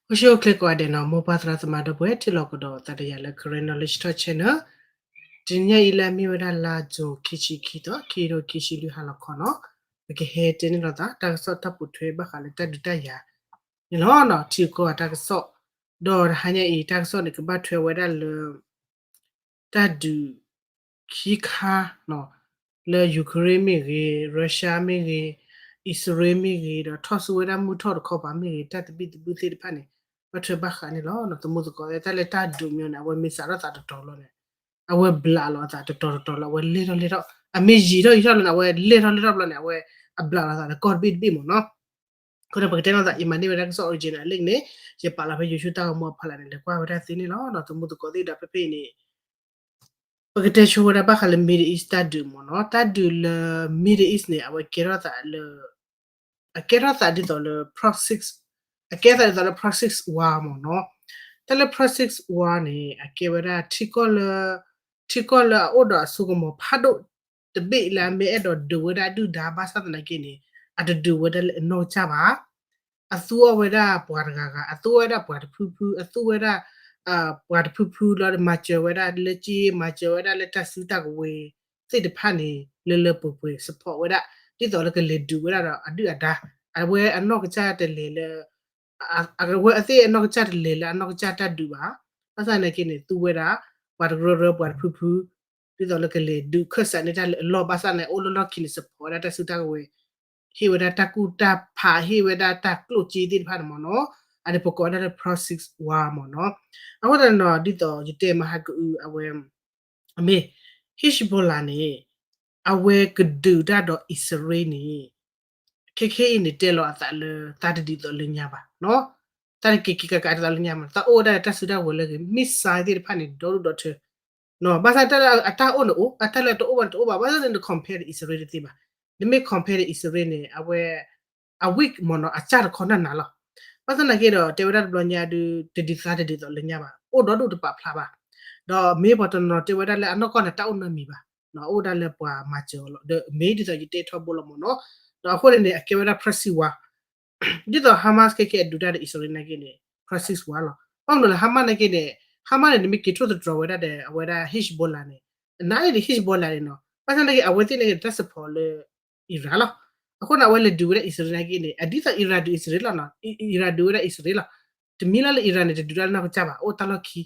အိၣ်ဆူၣ်အိၣ်ချ့ကိးဂၤဒဲးနီၤ, မိၢ်ပၢ်သရၣ်သမါဒီပုၢ်ဝဲၢ် ထံၣ်လိာ်ကဒီးသးဒီးယၤလၢ Karen Knowledge Talk Channel. တနံၤညါအံၤလၢအမ့ၢ်ဝဲဒၣ်လါ June ခံဆံခံသီ ခံကထိခံဆံလွံၢ် ဟါလီၤခီနီၤ, ပကဟဲတဲန့ၢ်လိာ်သး တၢ်ကစီၣ်တၢ်ပိာ်ထွဲဘၣ်ဃးလၢတၢ်ဒုးတၢ်ယၤန့ၣ်လီၤ. ထံကီၢ်အတၢ်ကစီၣ်, ဒီးတဟါညါအံၤ တၢ်ကစီၣ်န့ၣ် ကဘၣ်ထွဲဝဲဒၣ်လၢ တၢ်ဒုးခံခါ လၢ Ukraine မ့ၢ်ဂ့ၤ, Russia မ့ၢ်ဂ့ၤ, အံၣ်စရ့လးမ့ၢ်ဂ့ၤ, ဒီးထီၣ်ဆူဝဲဒၣ်မုၢ်ထီၣ်တခီပၤမ့ၢ်ဂ့ၤ, တၢ်သဘံၣ်သဘုၣ်သ့ၣ်တဖၣ်န့ၣ် ဘၣ်ထွဲဘၣ်ဃးန့ၣ်လီၤ. သမူသကိး တၢ်လၢတၢ်ဒုးမ့ၢ်န့ၣ် အဝဲမ့ၢ်စးထီၣ်သးတတီၤလီၤန့ၣ် အဝဲဘျးလီၤအသးတတီၤတတီၤလီၤ, အဝဲလဲၢ်ထီၣ်လဲၢ်ထီၣ်, အမ့ၢ်ယံာ်ထီၣ်ယံာ်ထီၣ်လီၤန့ၣ် အဝဲလဲၢ်ထီၣ်လဲၢ်ထီၣ်ဘျီန့ၣ် အဝဲအဘျးလီၤသးလၢကီၢ်တဘ့ၣ်တဘ့ၣ်မ့ၢ်နီၤ. အဃိန့ၣ် ပကတဲလိာ်သး အံၤမၤန့ၢ်ဝဲဒၣ်ကစီၣ် original အလံာ်န့ၣ် ယပာ်လီၤဖဲ YouTube တၢ်ဂီၤမူအဖီလာ်န့ၣ် လဲၤကွၢ်ဝဲဒၣ်သ့န့ၣ်လီၤ. သမူသကိးသ့ၣ်ဒီးဖဲဖဲအံၤန့ၣ် ပကတဲဆိဝဲဒၣ်ဘၣ်ဃးလၢ Middle East တၢ်ဒုးမ့ၢ်နီၤ. တၢ်ဒုးလၢ Middle East န့ၣ် အဝဲကဲထီၣ်သးလၢ အကဲထီၣ်သးဒ်သိးလၢ proxy, အကဲထီၣ်သးဒ်သိးလၢ proxy war မ့ၢ်နီၤ. တၢ်လၢ proxy war န့ၣ် အကဲဝဲဒၣ် ထံကီၢ်လၢ ထံကီၢ်လၢအအိၣ်ဒီးအစိကမီၤဖးဒိၣ်တဘ့ၣ်လၢအမ့ၢ်အဲၣ်ဒိးဒုးဝဲဒၣ်ဒုၣ်ဒါ ဘၣ်ဆၣ်သနာ်က့န့ၣ် အတဒုးဝဲဒၣ်လၢအနီၢ်ကစၢ်ဘၣ်. အသူအီၤဝဲဒၣ်ပှၤတဂၤဂၤ, အသူအီၤဝဲဒၣ်ပှၤတဖုဖု, အသူဝဲဒၣ် ပှၤတဖုဖုလီၤ, မၤစၢၤဝဲဒၣ်လၢက့, မၤစၢၤဝဲဒၣ်လၢတၢ်စုတၢ်ကဝဲၤသ့ၣ်တဖၣ်န့ၣ် လၢလၢပှဲၤပှဲၤ support ဝဲဒၣ် ဒ်သိးလၢကလဲၤဒုးဝဲဒၣ်ဒီးအဒုၣ်အဒါ, အဝဲအနီၢ်ကစၢ်တလဲၤလၢ အဝဲအသ့ၣ်အနီၢ်ကစၢ်တလဲၤလၢအနီၢ်ကစၢ်တၢ်ဒုးဘၣ်. ဘၣ်ဆၣ်သနာ်က့န့ၣ် သူဝဲဒၣ် ပှၤတရၢရၢ ပှၤတဖုဖု ဒ်သိးလၢကလဲၤဒုးခၢၣ်စးန့ၢ်တၢ်လၢအလီၢ်, ဘၣ်ဆၣ်န့ၣ် အိၣ်လၢလီၢ်ခံန့ၣ် support ဝဲဒၣ်တၢ်စုတၢ်ကဝဲၤ, ဟ့ၣ်ဝဲဒၣ်တၢ်ကူၣ်တၢ်ဖး, ဟ့ၣ်ဝဲဒၣ်တၢ်ကျိၣ်စ့သ့ၣ်တဖၣ်န့ၣ်မ့ၢ်နီၤ. အန့ၣ်ပကိးဝဲဒၣ်လၢ proxy war မ့ၢ်နီၤ. အဃိသတးန့ၣ်ဒီး ဒ်သိးယတဲမဟါကအု အဝဲ အမ့ၢ် Hezbollah န့ၣ် အဝဲကဒုးတၢ်ဒီးအံၣ်စရ့လးန့ၣ် ခဲခဲအံၤန့ၣ် တဲလီၤအသးလၢ တၢ်တဒ်သိးလၢညါဘၣ်နီၤ. တၢ်တက့ၤက့ၤကးကးဒ်သိးလၢညါမ့ၢ်နီၤ, တၢ်အိၣ်ဝဲဒၣ်လၢတၢ်စုတၢ်ကဝဲၤလၢအဂ့ၤ, missile သ့ၣ်တဖၣ်န့ၣ် ဒီဒူၣ်ဒီထၢ ဘၣ်ဆၣ်တၢ်လၢအတၢ်အိၣ်န့ၣ်အိၣ်, အတၢ်လၢတအိၣ်ဘၣ်န့ၣ်တအိၣ်ဘၣ်, ဘၣ်ဆၣ်န့ၣ် န compare ဒီးအံၣ်စရ့လးတသ့ဘၣ်. နမ့ၢ် compare ဒီးအံၣ်စရ့လးန့ၣ် အဝဲ အ weak မ့ၢ်နီၤ, အစၢ်တခီနၢ်နၤလီၤ. ဘၣ်ဆၣ်သနာ်က့ဒီး တဲဝဲဒၣ်တဘျီညါဒုး တဒ်သးတဒ်သိးလၢညါဘၣ်, အိၣ်ဒီဒူၣ်တပာ်ဖျါဘၣ်. ဒီးမ့ၢ်ပှၤတနီၤနီၤတဲဝဲဒၣ်လၢအနီၢ်ကီၢ်န့ၣ် တၢ်အိၣ်နီတမံၤဘၣ်, အိၣ်ဒၣ်လၢပှၤမၤစၢၤအီၤလီၤ. ဒီးမ့ၢ်ဒ်သိးယတဲထီဘိလီၤမ့ၢ်နီၤ. ဒီးအဃိန့ၣ်န့ၣ် အကဲဝဲဒၣ် proxy war ဒ်သိး Hamas ခဲခဲအဒုးတၢ်ဒီးအံၣ်စရ့လးနာ်က့န့ၣ် proxy war လီၤ. ဘၣ်မနုၤလဲၣ် Hamas နာ်က့န့ၣ် Hamas န့ၣ် နမ့ၢ်က့ၤထိၣ်သတြီၤဝဲဒၣ်ဒီး အဝဲဒၣ် Hezbollah န့ၣ် နာ်အံၤန့ၣ် Hezbollah န့ၣ်နီၤ, ဘၣ်ဆၣ်နာ်က့ အဝဲသ့ၣ်နာ်က့န့ၣ် တၢ် support လၢ Iran လီၤ. အဃိန့ၣ် အဝဲလဲၤဒုးဝဲဒၣ်အံၣ်စရ့လးနာ်က့န့ၣ် အဒ်သိး Iran ဒုးအံၣ်စရ့လးလီၤနီၤ, Iran ဒုးဝဲဒၣ်အံၣ်စရ့လးလီၤ. တမံၤလၢ်လၢ Iran န့ၣ် တဒုးတၢ်နီၢ်ကစၢ်ဘၣ်, အိၣ်တၢ်လီၢ်ခံ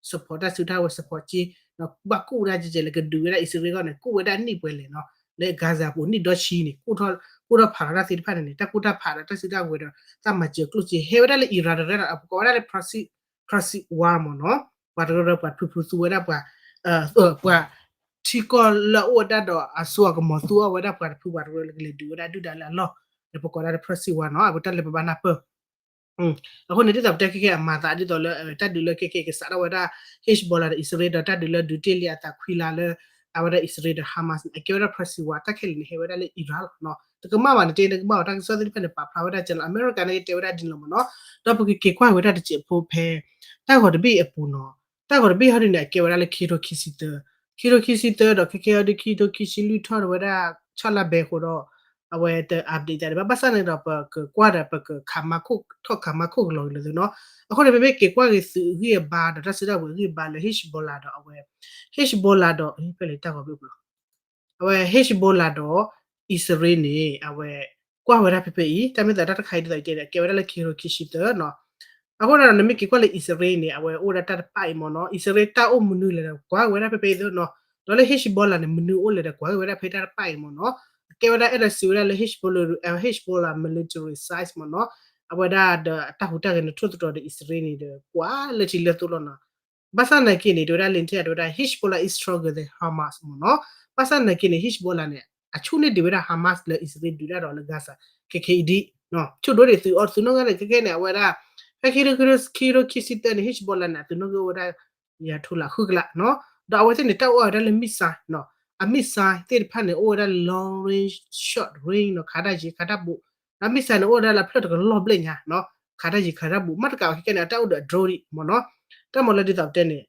support တၢ်စုတၢ်ဝဲၤ support က့ ဒီးဘၣ်ကူၣ်ဝဲဒၣ်ကဲကဲလၢကဒုးဝဲဒၣ်အံၣ်စရ့လးအဂီၢ်န့ၣ် ကူၣ်ဝဲဒၣ်နံၣ်ပှဲၤလဲၣ်နီၤ, လၢ Gaza ပူၤနံၣ်ဒီဆံန့ၣ် ကူၣ်ထီၣ်ဖးလီၤတၢ်သ့ၣ်တဖၣ်န့ၣ်န့ၣ် တၢ်ကူၣ်တၢ်ဖးဒီးတၢ်စုတၢ်ဝဲၤဒီး တၢ်မၤစၢၤကျိၣ်စ့ ဟဲဝဲဒၣ်လၢ Iran တရၢဒီး ပကိးဝဲဒၣ်လၢ proxy, proxy war မ့ၢ်နီၤ, ပှၤတရၢရၢ ပှၤတဖုဖုသူဝဲဒၣ်ပှၤ, ပှၤ ထံကီၢ်လၢအအိၣ်ဝဲဒၣ်ဒီးအစိအကမီၤသူအီၤဝဲဒၣ်ပှၤတဖု ပှၤတရၢလၢကလဲၤဒုးဝဲဒၣ်ဒုၣ်ဒါလၢအလီၢ်, ဒီးပကိးဝဲဒၣ်လၢ proxy war နီၤ, အဝဲတၢ်လၢပဘၣ်နၢ်ပၢၢ် အဃိန့ၣ် ဒ်သိးပတဲခဲကဲအမၤသးဒ်သိးလၢ တၢ်ဒုးလၢခဲကဲကစးထီၣ်ဝဲဒၣ် Hezbollah ဒီးအံၣ်စရ့လး ဒီးတၢ်ဒုးလၢဒုးတ့ၢ်လံအသးခွံလါလၢ အဝဲဒၣ်အံၣ်စရ့လးဒီး Hamas န့ၣ် အကဲဝဲဒၣ် proxy war တၢ်ခဲလၢာ်န့ၣ် ဟဲဝဲဒၣ်လၢ Iran လီၤ. တကမၣ်ဘၣ်န့ၣ် တဲတကမၣ်ဘၣ် တၢ်ကစီၣ်သ့ၣ်တဖၣ်န့ၣ် ပာ်ဖျါဝဲဒၣ်ကဲလီၤ အမဲရကၤန့ၣ် တဲဝဲဒၣ်ဒ်န့ၣ်လီၤမ့ၢ်နီၤ, ဒီးပကက့ၤကွၢ်ဝဲဒၣ်တစဲးဖိဖဲ တၢ်ဂီၤတဘ့ၣ်အပူၤနီၤ, တၢ်ဂီၤတဘ့ၣ်ဟီဒုန့ၣ် အကဲဝဲဒၣ်လၢခံကထိခံဆံသၢ, ခံကထိခံဆံသၢဒီးခဲကဲဟီဒုခံကထိခံဆံလွံၢ်ထီၣ်ဝဲဒၣ် ဆီၣ်လါဘဲအဃိဒီး အဝဲတ update တၢ်ဒံးဘၣ်, ဘၣ်ဆၣ်န့ၣ်ဒီး ပကကွၢ်ဒီး ပကခးမါခိၣ်ထီၣ်ခးမါခိၣ်ကလီၤကလီၤသုနီၤ. အဃိန့ၣ် ပမ့ၢ်က့ၤကွၢ်က့ၤသုးအဂံၢ်အဘါဒီးတၢ်စုတၢ်ဝဲၤအဂံၢ်အဘါလၢ Hezbollah ဒီးအဝဲ Hezbollah ဒီး ဖဲလဲၣ်တၢ်ဂီၤဘ့ၣ်ပူၤလီၤ, အဝဲ Hezbollah ဒီး အံၣ်စရ့လးန့ၣ် အဝဲ ကွၢ်ဝဲဒၣ်ဖဲဖဲအံၤ တၢ်မ့ၢ်သးတၢ်တခါအံၤဒ်သိးတဲန့ၣ် အကဲဝဲဒၣ်လၢခံကထိခံဆံသၢနီၤ. အဃိဒီး နမ့ၢ်က့ၤကွၢ်လၢအံၣ်စရ့လးန့ၣ် အဝဲအိၣ်ဝဲဒၣ်တၢ်တပၣ်အံၤမ့ၢ်နီၤ, အံၣ်စရ့လးတၢ်အိၣ်မနုၤလဲၣ်ဒီး ကွၢ်ဝဲဒၣ်ဖဲဖဲအံၤသ့နီၤ, ဒီးလၢ Hezbollah န့ၣ် မနုၤအိၣ်လဲၣ်ဒီး ကွၢ်ဝဲဒၣ်ဖဲတၢ်တပၣ်အံၤမ့ၢ်နီၤ. အကဲဝဲဒၣ်အဲၣ်ဒိးစံးဝဲဒၣ်လၢ Hezbollah, Hezbollah military size မ့ၢ်နီၤ, အဝဲဒၣ်ဒီးအတၢ်ဟူးတၢ်ဂဲၤန့ၣ်ထိၣ်သတြီၤဒီးအံၣ်စရ့လးန့ၣ်ဒီး ကွၢ်လၢထံလၢသိလီၤနီၤ. ဘၣ်ဆၣ်နာ်က့န့ၣ် တဲဝဲဒၣ်လၢ တဲဝဲဒၣ် Hezbollah is stronger than Hamas မ့ၢ်နီၤ. ဘၣ်ဆၣ်နာ်က့န့ၣ် Hezbollah န့ၣ် အဆူၣ်န့ၢ်ဒံးဝဲဒၣ် Hamas လၢအံၣ်စရ့လးဒုးတၢ်ဒီးလၢ Gaza ခဲခဲအံၤဒ် ဆူၣ်ဒိၣ်န့ၣ်သုးအီၤသုးနီၣ်ဂၤန့ၣ် ခဲခဲန့ၣ် အဝဲဒၣ် ဖဲခံကထိခံဆံသၢန့ၣ် Hezbollah န့ၣ် အသုးနီၣ်ဂံၢ်အိၣ်ဝဲဒၣ် ယၤထိလၢဃုကလးနီၤ. ဒီးအဝဲသ့ၣ်န့ၣ် တၢ်အိၣ်ဝဲဒၣ်လၢ missile နီၤ, အ missile သ့ၣ်တဖၣ်န့ၣ် အိၣ်ဝဲဒၣ်လၢ long range, short range နီၤ, ခးတၢ်ယံၤခးတၢ်ဘူး, ဒီး missile န့ၣ် အိၣ်ဝဲဒၣ်လၢအဖျၢၣ်တကလီၢ်ဘျဲၣ်ညါနီၤ, ခးတၢ်ယံၤခးတၢ်ဘူး မ့ၢ်တကးဝဲခဲခဲန့ၣ် အတၢ်အိၣ်ဒီးအ drone ဒံးမ့ၢ်နီၤ. တၢ်မၤလၢဒ်သိးပတဲန့ၣ်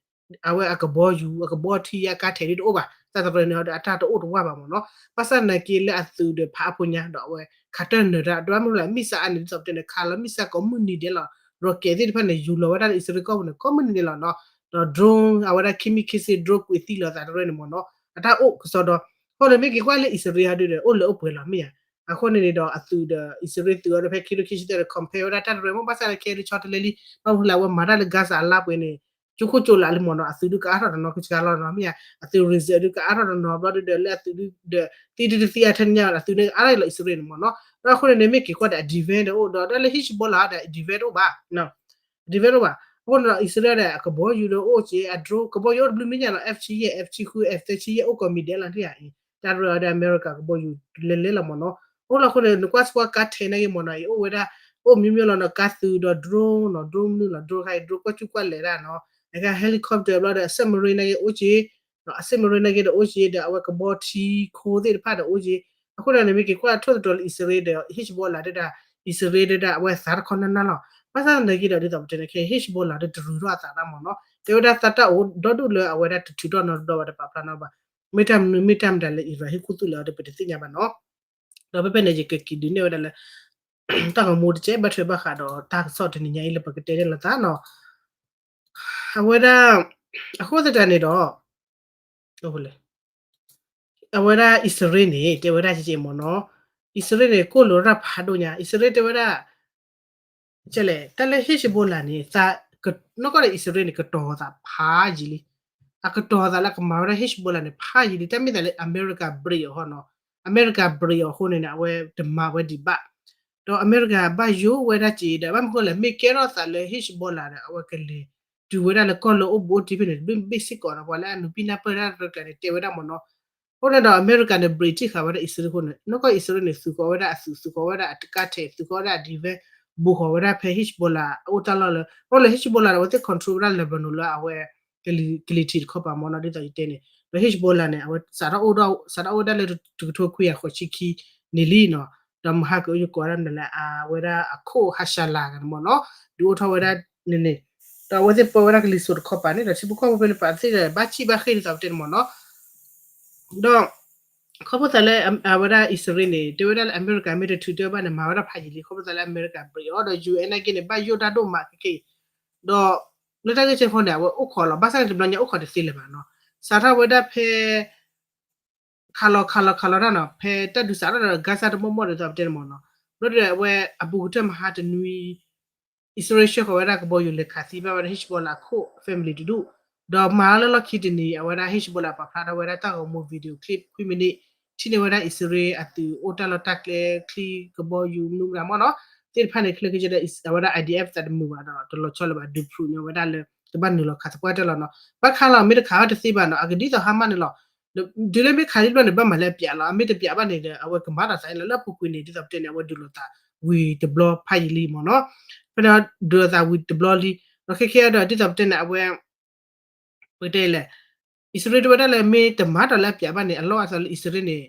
အဝဲအကဘီယူၤ အကဘီထံယါကါထဲးဒ်တအိၣ်ဘၣ်, တၢ်တရၢန့ၣ်ဒီးအတၢ်တအိၣ်တဝၢ်ဘၣ်မ့ၢ်နီၤ. ဘၣ်ဆၣ်နာ်က့လၢအသုးဒီးဖးအါဖိညါဒီးအဝဲ ခးတၢ်နၢၤတၢ် ဒွဲမ့ၢ်လၢ missile အါန့ၣ်ဒ်သိးပတဲန့ၣ် ခးလီၤ missile ကိးမုၢ်နံၤဒဲးလီၤ rocket သ့ၣ်တဖၣ်န့ၣ် ယူၤလီၤဝဲဒၣ်လၢအံၣ်စရ့လးကီၢ်ပူၤန့ၣ် ကိးမုၢ်နံၤန့ၣ်လီၤနီၤ. ဒီး drone အဝဲဒၣ် kamikaze drone ကွံာ်သံလီၤသးတရၢန့ၣ်မ့ၢ်နီၤ အတၢ်အိၣ်ကစီဒီ အဃိန့ၣ်မ့ၢ်က့ၤကွၢ်လၢအံၣ်စရ့လးဟီဒုဒီး အိၣ်လၢအိၣ်ပှဲၤလီၤမ့ၢ်ဧါ. အဃိန့ၣ်န့ၣ်ဒီးအသုးဒီး အံၣ်စရ့လးသုးအီၤဒီးဖဲခံကထိခံဆံသၢဒီး compare ဝဲဒၣ်တၢ်တရၢမ့ၢ် ဘၣ်ဆၣ်ဒီးခဲအံၤတဆီတလဲလံ ဘၣ်မနုၤလဲၣ် အဝဲမၤတၢ်လၢ Gaza အလါပှဲၤန့ၣ် ကၠိခိၣ်ကၠိလးလံမ့ၢ်နီၤ အသုးဒုကအါထီၣ်တနီၤကစှၤလီၤနီၤမ့ၢ်ဧါ. အသုး reserve ဒုကအါထီၣ်တနီၤဘျီဒုဒီးလၢအသုးဒုဒီး သံဒုတသံအါထဲန့ၣ်ညါ အသုးန့ၣ်အါထီၣ်လီၤအံၣ်စရ့လးန့ၣ်မ့ၢ်နီၤ. ဒီးအဃိန့ၣ်န့ၣ်မ့ၢ်က့ၤကွၢ်ဒီးအ defense ဒီးအိၣ်ဒီး ဒီးလၢ Hezbollah ဒီး defense တအိၣ်ဘၣ် defense တအိၣ်ဘၣ်. အဃိန့ၣ်ဒီး အံၣ်စရ့လးဒီး အကဘီယူၤဒီးအိၣ်က့ၤ အ drone ကဘီယူၤအိၣ်တဘျုးမ့ၢ်ညါလီၤ F ဆံယဲၢ် F ဆံဃု F သၢဆံယဲၢ် အိၣ်ကိးမံၤဒဲးလီၤန့ၣ်ဧါအံၤ တၢ်ရၢအီၤဒီးအမဲရကၤကဘီယူၤ လဲၤလဲၤလီၤမ့ၢ်နီၤ. အဃိလီၤအဃိန့ၣ် နကွၢ်စ့ၢ်ကီးကါထဲးနာ်က့မ့ၢ်နီၤ အံၤအိၣ်ဝဲဒၣ် အိၣ်မံၤမံၤလီၤနီၤ ကါသုးဒီး drone နီၤ drone မနုၤလီၤ drone ခါအံၤ drone ကွၢ်ကူၣ်ကွၢ်လဲၤဒၣ်နီၤ အက helicopter ဘျီဒီး submarine နာ်က့အိၣ်က့ၤ အ submarine နာ်က့ဒီးအိၣ်က့ၤဒီး အဝဲကဘီထံခိသ့ၣ်တဖၣ်ဒီးအိၣ်က့ၤ. အဃိန့ၣ်န့ၣ် မ့ၢ်က့ၤကွၢ်ထိၣ်သတြီၤလၢအံၣ်စရ့လးဒီး Hezbollah ဒၣ် အံၣ်စရ့လးဒၣ် အဝဲသးတခီနၢ်နၢ်လီၤ. ဘၣ်ဆၣ်သနာ်က့ဒီး ဒ်သိးပတဲန့ၣ်ခဲ Hezbollah ဒီးတရူးထီၣ်အသးဒၣ်မ့ၢ်နီၤ တဲဝဲဒၣ်သးတၢ်အိၣ်ဒီဒူၣ်လၢအဝဲဒၣ်တထုးထီၣ်နီတဘျီဘၣ် တပာ်ဖျါနီတဘျီဘၣ်. မ့ၢ်တၢ်မနုၤမ့ၢ်တၢ်မတၤလၢ Iran ဟ့ၣ်ခူသူၣ်လၢအီၤဒီးပတသ့ၣ်ညါဘၣ်နီၤ. ဒီးဖဲဖဲန့ၣ် ယကက့ၤဒုးနဲၣ်ဝဲဒၣ်လၢ တၢ်ဂီၤမူတကဲဘၣ်ထွဲဘၣ်ဃးဒီးတၢ်ကစီၣ်တနံၤညါအံၤလၢပကတဲန့ၣ်လိာ်သးနီၤ. အဝဲဒၣ် အဃိသတးန့ၣ်ဒီး အဝဲဒၣ်အံၣ်စရ့လးန့ၣ် တဲဝဲဒၣ်ကက့မ့ၢ်နီၤ, အံၣ်စရ့လးန့ၣ် ကိၢ်လိာ်တၢ်ဖးဒိၣ်ညါ အံၣ်စရ့လးတဲဝဲဒၣ် ကလဲၣ် တၢ်လၢ Hezbollah န့ၣ် သး နီၢ်ကီၢ်ဒီးအံၣ်စရ့လးန့ၣ် ကတီၤသးဖးယံာ်လံ, အကတီၤသးလၢကမၤဝဲဒၣ် Hezbollah န့ၣ် ဖးယံာ်လံ တၢ်မ့ၢ်သးလၢအမဲရကၤ break အီၤဟီနီၤ, အမဲရကၤ break အီၤအဃိန့ၣ်န့ၣ် အဝဲတမၤဝဲဒံးဘၣ် ဒီးအမဲရကၤဘၣ်ယိၣ်ဝဲဒၣ်က့ၤဒီး ဘၣ်မနုၤဃိလဲၣ် မ့ၢ်ကဲထီၣ်သးလၢ Hezbollah ဒီး အဝဲကလဲၤတုၤဝဲဒၣ်လၢကီၢ်လၢအိၣ်ဘူးအိၣ်တံၢ်ဖဲန့ၣ် တဘ့ၣ်စ့ၢ်ကီးဒီး ပှၤလၢအနုာ်ဘံၣ်နၢ်ပၢၢ်တၢ်ရဲၣ်ကျဲၤန့ၣ် တဲဝဲဒၣ်မ့ၢ်နီၤ, အဃိန့ၣ်ဒီး အမဲရကၤန့ၣ် break ထံၣ်ဃာ်ဝဲဒၣ်အံၣ်စရ့လးအဃိန့ၣ် နီၢ်ကီၢ်အံၣ်စရ့လးန့ၣ် သုးဃီၤဝဲဒၣ်အသုး သုးဃီၤဝဲဒၣ်အတကါထဲး သုးဃီၤဝဲဒၣ်အ defense ဘူးဃီၤဝဲဒၣ်ဖဲ Hezbollah အအိၣ်တၢ်လီၢ်လၢ အဃိလၢ Hezbollah န့ၣ် အဝဲသ့ၣ် control ဝဲဒၣ် Lebanon လၢအဝဲ ကလံၤထံးတခီပၤမ့ၢ်နီၤ ဒ်သိးယတဲန့ၣ်, ဒီး Hezbollah န့ၣ် အဝဲစးထီၣ်အိၣ်ဒီး စးထီၣ်အိၣ်ဝဲဒၣ်လၢတကထိခွံကယၤဃိးဆံခံန့ၣ်လံနီၤ, ဒီးမဟါကအုယကိးဝဲဒၣ်မနုၤလဲၣ် အဝဲဒၣ်အခိၣ် Hashallah န့ၣ်မ့ၢ်နီၤ, ဒုးအိၣ်ထီၣ်ဝဲဒၣ်န့ၣ်န့ၣ်, ဒီးအဝဲသ့ၣ်ပၢဝဲဒၣ်ကလံၤစိးတခီပၤန့ၣ်ဒီး ထံဖိကီၢ်ဖိဖဲန့ၣ် ပှၤသ့ၣ်ဒီးဘၣ်ဆံၣ်ဘၣ်ဃ့ၢ်ဒ်သိးပတဲန့ၣ်မ့ၢ်နီၤ, ဒီး ခီဖျိသးလၢအဝဲဒၣ်အံၣ်စရ့လးန့ၣ် တဲဝဲဒၣ်လၢအမဲရကၤမ့ၢ်တထုးတၢ်ဘၣ်န့ၣ် မၤဝဲဒၣ်ဖးယံာ်လံ ခီဖျိသးလၢအမဲရကၤ break အီၤဒီး ယူၢ်အဲၣ် နာ်က့န့ၣ် ဘၣ်ယိၣ်တၢ်ဒိၣ်မးခဲကနံၣ်အံၤ, ဒီး လၢတၢ်ဂ့ၢ်ကဲဖီန့ၣ် အဝဲအိၣ်ခိးလီၤ ဘၣ်ဆၣ်န့ၣ် တဘျီညါအိၣ်ခိးတသ့လၢၤဘၣ်နီၤ, စးထီၣ်ဝဲဒၣ်ဖဲ ခးလီၤခးလီၤခးလီၤတၢ်နီၤ ဖဲတၢ်ဒုးစးထီၣ်ဒီး Gaza တမီၢ်မီၢ်ဒ်သိးပတဲန့ၣ်မ့ၢ်နီၤ, ဘျီဒီးအဝဲအဘူးကတၢၢ်မဟါတနွံ အံၣ်စရ့လးဆှၢဃီၤဝဲဒၣ်ကဘီယူၤလဲၤခးသံဘၣ်ဝဲဒၣ် Hezbollah အခိၣ် family တဒူၣ်, ဒီးမၤလၢလီၢ်ခံတနံၤ အဝဲဒၣ် Hezbollah ပာ်ဖျါထီၣ်ဝဲဒၣ်တၢ်ဂီၤမူ video clip ခွံ minute ထံၣ်န့ၢ်ဝဲဒၣ်အံၣ်စရ့လးအသုးအိၣ်တၢ်လီၢ်တၢ်ကျဲ ချံကဘီယူၤမနုၤမတၤမ့ၢ်နီၤ, သ့ၣ်တဖၣ်န့ၣ် ခဲလၢာ်ခဲဆ့ဒီး အဝဲဒၣ် I D F သးတမုာ်ဘၣ်ဒီး တလီၤဆီလၢၤဘၣ် ဒုး prove န့ၢ်ဝဲဒၣ်လၢ တဘၣ်နုာ်လီၤခးသပှၢ်တၢၢ်လီၤနီၤ, ဘၣ်ခးလီၤ မ့ၢ်တခးဘၣ်တသ့ဘၣ်နီၤ အကဒ်သိး Hamas န့ၣ်လီၤ တုၤလၢမ့ၢ်ခးလံတဘျီန့ၣ် ဘၣ်မၤလၢအပျးလီၤ အမ့ၢ်တပျးဘၣ်န့ၣ်ဒီး အဝဲကမၤတၢ်သးလၢလၢပူၤကွံာ်န့ၣ် ဒ်သိးပတဲန့ၣ် အဝဲဒုးလိာ်သးဝံၤတဘျီဖးယံာ်လံမ့ၢ်နီၤ, ဖဲန့ၣ်ဒုးလိာ်သးဝံၤတဘျီလံ, ဒီးခဲကဲဒီး ဒ်သိးပတဲန့ၣ် အဝဲ ပကတဲလဲၣ်, အံၣ်စရ့လးတဲဝဲဒၣ်လၢမ့ၢ်တမၤတၢ်လၢအပျးဘၣ်န့ၣ် အလီၢ်အသးလၢအံၣ်စရ့လးန့ၣ်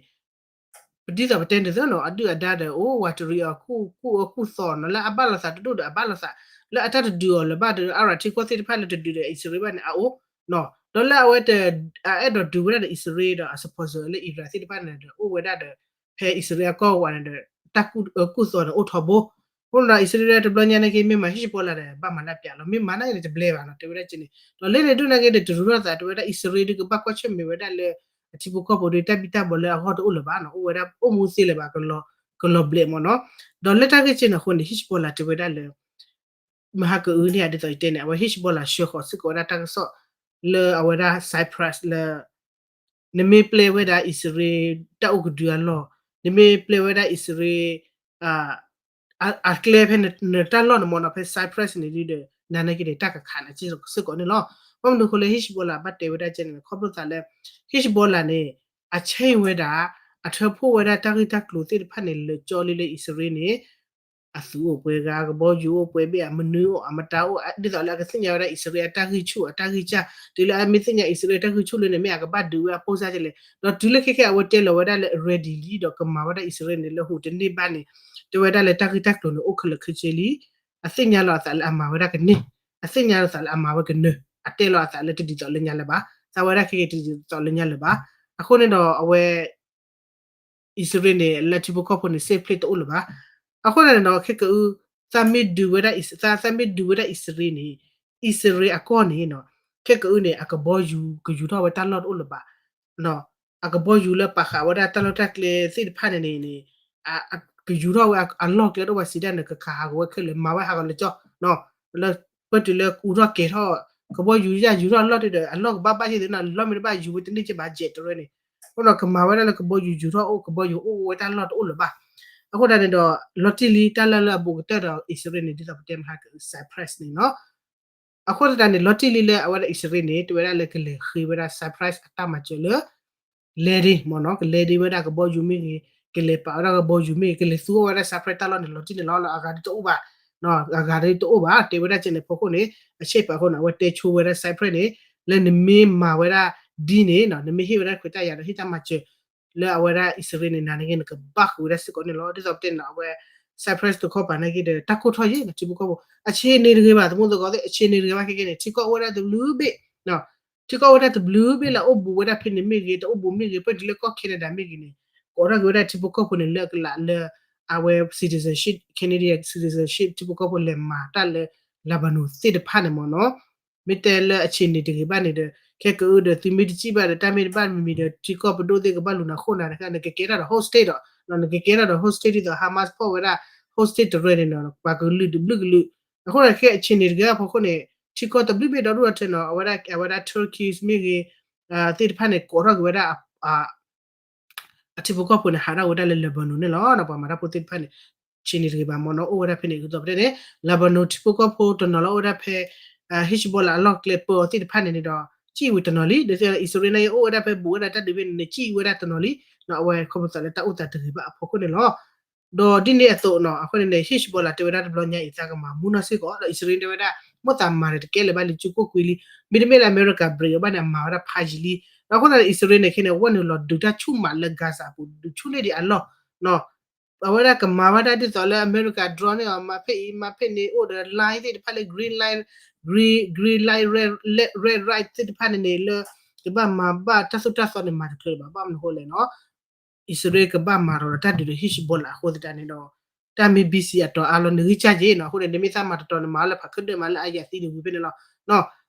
ပဒ်သိးပတဲန့ၣ်သ့နီၤ အဒုၣ်အဒါဒီး အိၣ်ဝးတရံးအီၤ ကူၣ်အီၣ်ကူၣ်သီနီၤ လၢအဘၣ်လိာ်သးတဒူၣ်ဒီးအဘၣ်လိာ်သး လၢအတၢ်တဒုးအီၤလၢၤဘၣ်ဒီး အရၤထံကီၢ်သ့ၣ်တဖၣ်လၢတဒုးဒီးအံၣ်စရ့လးဘၣ်န့ၣ် အအိၣ်နီၤ ဒီးလၢအဝဲတ အအဲၣ်ဒိးဒုးဝဲဒၣ်ဒီးအံၣ်စရ့လးဒီးအ supporter လၢ Iran သ့ၣ်တဖၣ်န့ၣ်ဒီး အိၣ်ဝဲဒၣ်ဒီး ဖဲအံၣ်စရ့လးအကီၢ်ဝဲန့ၣ်ဒီး တၢ်ကူၣ်အီၣ်ကူၣ်သီန့ၣ်အိၣ်ထီဘိ အဃိန့ၣ်ဒီး အံၣ်စရ့လးတဘျီညါနာ်က့ မ့ၢ်မၤ Hezbollah ဒီး ဘၣ်မၤလၢအပျးလီၤ မ့ၢ်မၤနာ်က့န့ၣ် တဘျဲဘၣ်နီၤ တဲဝဲဒၣ်က့န့ၣ် ဒီးလၢန့ၣ်ဒူၣ်နာ်က့ဒီး တရူးထီၣ်သး တဲဝဲဒၣ် အံၣ်စရ့လးဒုးကဘၣ်ကွၢ်ဆၢၣ်မဲာ်ဝဲဒၣ်လၢ အထံဖိကီၢ်ဖိဒီး တၢ်ဘံၣ်တၢ်ဘၢလၢအဂီၢ်တအိၣ်လၢၤဘၣ်နီၤ အိၣ်ဝဲဒၣ်အိၣ်မူသ့လၢၤဘၣ် ကလီၤဘျဲးမ့ၢ်နီၤ ဒီးလၢတၢ်ဂ့ၢ်ကဲန့ၣ်အဃိန့ၣ် Hezbollah တဲဝဲဒၣ်လၢ မဟါကအုန့ၣ် ဒ်သိးယတဲန့ၣ် အဝဲ Hezbollah ဆှၢဃီၤစ့ၢ်ကီးဝဲဒၣ်တၢ်ကစီၣ် လၢအဝဲဒၣ် Cyprus လၢ နမ့ၢ်ပျဲဝဲဒၣ်အံၣ်စရ့လးတၢ်အိၣ်ကဒုအလီၢ်, နမ့ၢ်ပျဲဝဲဒၣ်အံၣ်စရ့လး အကျဲဖဲနတၢ်လီၢ်န့ၣ်မ့ၢ်နီၤ ဖဲ Cyprus န့ၣ်ဒီး နၤနာ်က့န့ၣ် တၢ်ကခးနၤစ့ၢ်ကီးန့ၣ်လီၤ. ဘၣ်မနုၤအဃိလၢ Hezbollah ဘၣ်တဲဝဲဒၣ်ကဲန့ၣ် ခီဖျိသးလၢ Hezbollah န့ၣ် အ change ဝဲဒၣ် အထၢဖှိၣ်ဝဲဒၣ်တၢ်ဂ့ၢ်တၢ်ကျိၤသ့ၣ်တဖၣ်န့ၣ် လၢာ်ကၠီလံလၢအံၣ်စရ့လးန့ၣ် အသုးအိၣ်ပှဲၤဂၤ ကဘီယူၤအိၣ်ပှဲၤဘ့ၣ် အမနုၤအိၣ် အမတၤအိၣ် ဒ်သိးလၢအကသ့ၣ်ညါဝဲဒၣ်အံၣ်စရ့လးအတၢ်ဂံၢ်ဆူၣ်အတၢ်ဂံၢ်စၢ် တုၤလၢအမ့ၢ်သ့ၣ်ညါအံၣ်စရ့လးတၢ်ဂံၢ်ဆူၣ်လံန့ၣ် မ့ၢ်အကဘၣ်ဒုးဝဲအပိၢ်စၢ်ကလဲၣ် ဒီးတုၤလၢခဲခဲအဝဲတဲလီၤဝဲဒၣ်လၢ ready လံဒီး ကမၤဝဲဒၣ်အံၣ်စရ့လးန့ၣ် လၢဟူးတန့ၢ်ဘၣ်န့ၣ် တဲဝဲဒၣ်လၢတၢ်ဂ့ၢ်တၢ်ကျိၤန့ၣ် အိၣ်ခဲလၢာ်ခဲဆ့လံ. အသ့ၣ်ညါလီၤအသးလၢအမၤဝဲဒၣ်ကန့ၢ်, အသ့ၣ်ညါလီၤအသးလၢအမၤဝဲကနၢၤ, အတဲလီၤအသးလၢတဒ်သိးလၢညါလၢၤဘၣ်, သးဝဲဒၣ်ခဲက့ၤတဒ်သိးလၢညါလၢၤဘၣ်. အဃိန့ၣ်ဒီးအဝဲ အံၣ်စရ့လးန့ၣ် လၢထံဖိကီၢ်ဖိန့ၣ် safe place တအိၣ်လၢၤဘၣ်. အဃိန့ၣ်ဒီး ခဲကအု သးမ့ၢ်ဒုးဝဲဒၣ်အံၣ်စရ့လး, သးမ့ၢ်ဒုးဝဲဒၣ်အံၣ်စရ့လးန့ၣ်, အံၣ်စရ့လးအကီၢ်န့ၣ်နီၤ, ခဲကအုန့ၣ် အကဘီယူၤကယူၤထီၣ်ဝဲတၢ်လီၢ်တအိၣ်လၢၤဘၣ်. အကဘီယူၤလၢပာ်ဃာ်ဝဲဒၣ်တၢ်လီၢ်တၢ်ကျဲသ့ၣ်တဖၣ်န့ၣ်န့ၣ်, ကယူၤထီၣ်ဝဲအလီၢ်ကျဲတအိၣ်ဘၣ်စံးဒၣ်န့ၣ် ကခးဟးဂီၤဝဲခဲလၢာ် မၤဝဲဟးဂီၤလၢကၠီ, လၢပတုၤလၢအူထီၣ်ကဲၤထီၣ်, ကဘီယူၤယယူၤထီၣ်အလီၢ်တဒီး အလီၢ်ကဘၣ်ဘၣ်က့ၤသ့နီၤ, လီၢ်မ့ၢ်တဘၣ်ယူၤဝဲတန့ၢ်က့ၤဘၣ် jet တရၢန့ၣ်, အဃိဒီးကမၤဝဲဒၣ်လၢကဘီယူၤယူၤထီၣ်အိၣ် ကဘီယူၤအိၣ်ဝဲတၢ်လီၢ်တအိၣ်လၢၤဘၣ်. အဃိသတးန့ၣ်ဒီး လီၤတံၢ်လံတၢ်လီၢ်လၢအဘူးကတၢၢ်ဒီး အံၣ်စရ့လးန့ၣ် ဒ်သိးပတဲမဟါက Cyprus န့ၣ်နီၤ. အဃိသတးန့ၣ် လီၤတံၢ်လံလၢအဝဲဒၣ်အံၣ်စရ့လးန့ၣ် တဝဲဒၣ်လၢကလဲၤဃ့ဝဲဒၣ် Cyprus အတၢ်မၤစၢၤလၢ လဲၤဒ့မ့ၢ်နီၤ, ကလဲၤဒ့ဝဲဒၣ်ကဘီယူၤမ့ၢ်ဂ့ၤ, ကလဲၤပာ်ဝဲဒၣ်ကဘီယူၤမ့ၢ်ဂ့ၤ, ကလဲၤသူအီၣ်ဝဲဒၣ် Cyprus တၢ်လီၢ်န့ၣ် လီၤတံၢ်န့ၣ်လီၤ. အဂၤဒ်တအိၣ်ဘၣ်, အဂၤဒ်တအိၣ်ဘၣ် တဲဝဲဒၣ်ကဲန့ၣ် ဖီခိၣ်န့ၣ် အဆ့ၣ်ပာ်အဃိန့ၣ် အဝဲတဲဆိဝဲဒၣ် Cyprus န့ၣ် လၢနမ့ၢ်မၤဝဲဒၣ်ဒ်န့ၣ် နမ့ၢ်ဟ့ၣ်ဝဲဒၣ်ခွဲးတၢ်ယာ်ဒီးဟ့ၣ်တၢ်မၤစၢၤ လၢအဝဲဒၣ်အံၣ်စရ့လးန့ၣ် နၤန့ၣ်ဂ့ၤ နကဘၣ်ဃုာ်ဝဲဒၣ်စ့ၢ်ကီးန့ၣ်လီၤ. ဒ်သိးပတဲန့ၣ် အဝဲ Cyprus တခီပၤနာ်က့ဒီး တၢ်ကိၢ်ထီၣ်ယဲၢ် ထံဖိကီၢ်ဖိ အဆ့န့ၣ်တဂ့ၤဘၣ် သမူသကိးသ့ၣ် အဆ့န့ၣ်တဂ့ၤဘၣ် ခဲကဲန့ၣ် ထံကီၢ်အိၣ်ဝဲဒၣ်တဘျုးဘ့ၣ် ထံကီၢ်အိၣ်ဝဲဒၣ်တဘျုးဘ့ၣ်လၢအိၣ်ဘူးဝဲဒၣ်ဖဲန့ၣ်မ့ၢ်ဂ့ၤ တအိၣ်ဘူးမ့ၢ်ဂ့ၤ ပတုၤလၢကီၢ် Canada မ့ၢ်ဂ့ၤန့ၣ် ကိးထီၣ်က့ၤဝဲဒၣ်ထံဖိကီၢ်ဖိန့ၣ် လၢအကလးလၢ အဝဲ citizenship, Canadian citizenship ထံဖိကီၢ်ဖိလဲၤမၤတၢ်လၢ Lebanon သ့ၣ်တဖၣ်န့ၣ်မ့ၢ်နီၤ. မ့ၢ်တဲလၢအဆ့န့ၣ်တဂ့ၤဘၣ်န့ၣ်ဒီး ခဲကအုဒီး သုမ့ၢ်တစံၣ်ဘၣ်ဒီး တၢ်မ့ၢ်တဘၣ်မံၤမံၤဒီး ထံကီၢ်ပဒိၣ်သ့ၣ်ကဘၣ်လူၤနၤခိၣ်နၤတခါ နကကဲထီၣ်ဒီး hostage ဒီး နကကဲထီၣ်ဒီး hostage ဒ်သိး Hamas ဖီၣ်ဝဲဒၣ် hostage တရၢန့ၣ်နီၤ ပှၤကလုာ်တဘျုးကလုာ်. အဃိန့ၣ် ခဲအဆ့န့ၣ်တဂ့ၤအဖီခိၣ်န့ၣ် ထံကီၢ်တဘျုးဘ့ၣ်ဒီဒူၣ်ဒီထၢနီၤ အဝဲဒၣ် အဝဲဒၣ် Turkish မ့ၢ်ဂ့ၤ သ့ၣ်တဖၣ်န့ၣ် ကိးထီၣ်က့ၤဝဲဒၣ် အထံဖိကီၢ်ဖိန့ၣ် ဟးထီၣ်ဝဲဒၣ်လၢ Lebanon န့ၣ်လီၤ. ပှၤမၤတၢ်ဖိသ့ၣ်တဖၣ်န့ၣ် ဆ့န့ၣ်တဂ့ၤဘၣ်မ့ၢ်နီၤ အိၣ်ဝဲဒၣ်ဖဲန့ၣ် ဒ်သိးပတဲန့ၣ် Lebanon ထံဖိကီၢ်ဖိတနီၤလၢအိၣ်ဝဲဒၣ်ဖဲ Hezbollah အလီၢ်ကျဲပၢအီၤသ့ၣ်တဖၣ်န့ၣ်န့ၣ်ဒီး စံၣ်ဝံၤတနီၤလံ ဒ်သိးအံၣ်စရ့လးန့ၣ် အိၣ်ဝဲဒၣ်ဖဲဘူးဝဲဒၣ်တၢ်ဒုးဖဲန့ၣ်န့ၣ် စံၣ်ဝဲဒၣ်တနီၤလံ အဝဲခီဖျိသးလၢတၢ်အိၣ်သးတဂ့ၤဘၣ်အဖီခိၣ်န့ၣ်လီၤ. ဒီးဒ်န့ၣ်အသိးနီၤ အဃိန့ၣ်န့ၣ် Hezbollah တဲဝဲဒၣ်တဘျီညါအံၤ သးကမၤမူနီၢ်စ့ၢ်ကီး ဒီးအံၣ်စရ့လးတဲဝဲဒၣ် မိၣ်သးမၤန့ၣ်တကဲလၢၤဘၣ်လံ စုကိၢ်ကွံာ်လံ မ့တမ့ၢ်လၢအမဲရကၤ break အီၤဘၣ်န့ၣ် အမၤဝဲဒၣ်ဖးယံာ်လံ. ဒီးအဃိသတးန့ၣ် အံၣ်စရ့လးန့ၣ်ခဲန့ၣ် အဝဲန့ၣ်လီၤဒုးတၢ်ဆူၣ်မးလၢ Gaza အပူၤ ဒုးဆူၣ်န့ၢ်ဒံးအလီၢ် အဝဲဒၣ်ကမၤဝဲဒၣ်ဒ်သိးလၢအမဲရကၤ drone န့ၣ်အီၤ မၤဖဲအံၤ မၤဖဲန့ၣ် အိၣ်ဒီး line သ့ၣ်တဖၣ်လၢ green line, green, green line, red, red light သ့ၣ်တဖၣ်န့ၣ်န့ၣ်လၢ ကဘၣ်မၤဘၣ်တၢ်သိၣ်တၢ်သီန့ၣ် မၤတချုးဘၣ် ဘၣ်မနုၤဃိလဲၣ်နီၤ အံၣ်စရ့လးကဘၣ်မၤဒီးတၢ်ဒုးဒီး Hezbollah အဃိသတးန့ၣ်ဒီး တၢ်မ့ၢ် busy အတီၤအါလီၤန့ၣ်ဂံၢ်စၢ်က့နီၤ အဃိန့ၣ် နမ့ၢ်သးမၤတတီၤန့ၣ် မၤလၢဖးခၢၣ်ဒၢၣ်မးလၢအယၤသံန့ၣ်ဝံၤဖဲန့ၣ်လီၤ.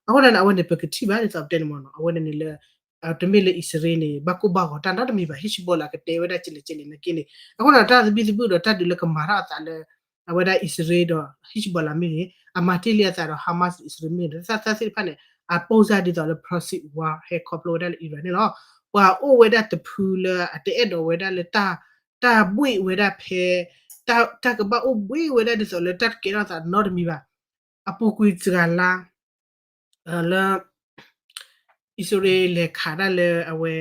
အဃိန့ၣ် အဝဲန့ၣ် ပကထံၣ်ဘၣ်ဒ်သိးပတဲန့ၣ်မ့ၢ်နီၤ အဝဲန့ၣ်န့ၣ်လၢ တမ့ၢ်လၢအံၣ်စရ့လးန့ၣ် ဘၣ်ကိၢ်ဘၣ်ဂီၤတၢ်နီတမံၤဘၣ် Hezbollah ကတဲဝဲဒၣ်ကလဲာ်ကလဲာ်နာ်က့န့ၣ် အဃိန့ၣ် တၢ်သဘံၣ်သဘုၣ်ဒီးတၢ်ဒုးလၢကမၤထီၣ်အသးလၢ အဝဲဒၣ်အံၣ်စရ့လးဒီး Hezbollah မ့ၢ်ဂ့ၤ အမၤတ့ၢ်လံအသးဒီး Hamas အံၣ်စရ့လးမ့ၢ်ဂ့ၤ တၢ်သ့ၣ်တဖၣ်န့ၣ် အပိၢ်စၢ်ဒ်သိးလၢ proxy war ဟဲခီဖျိဝဲဒၣ်လၢ Iran န့ၣ်လီၤ. ပှၤအိၣ်ဝဲဒၣ်တဖုလၢအတအဲၣ်ဒိးဝဲဒၣ်လၢ တၢ်ဘှ့ၣ်ဝဲဒၣ်ဖဲ တၢ်ကဘၣ်အိၣ်ဘှ့ၣ်ဝဲဒၣ်ဒ်သိးလၢတၢ်တကဲထီၣ်သးနီတမံၤဘၣ်. အပူၤကွံာ်စှၤလါ လၢ အံၣ်စရ့လးလဲၤခးဒၣ်လၢအဝဲ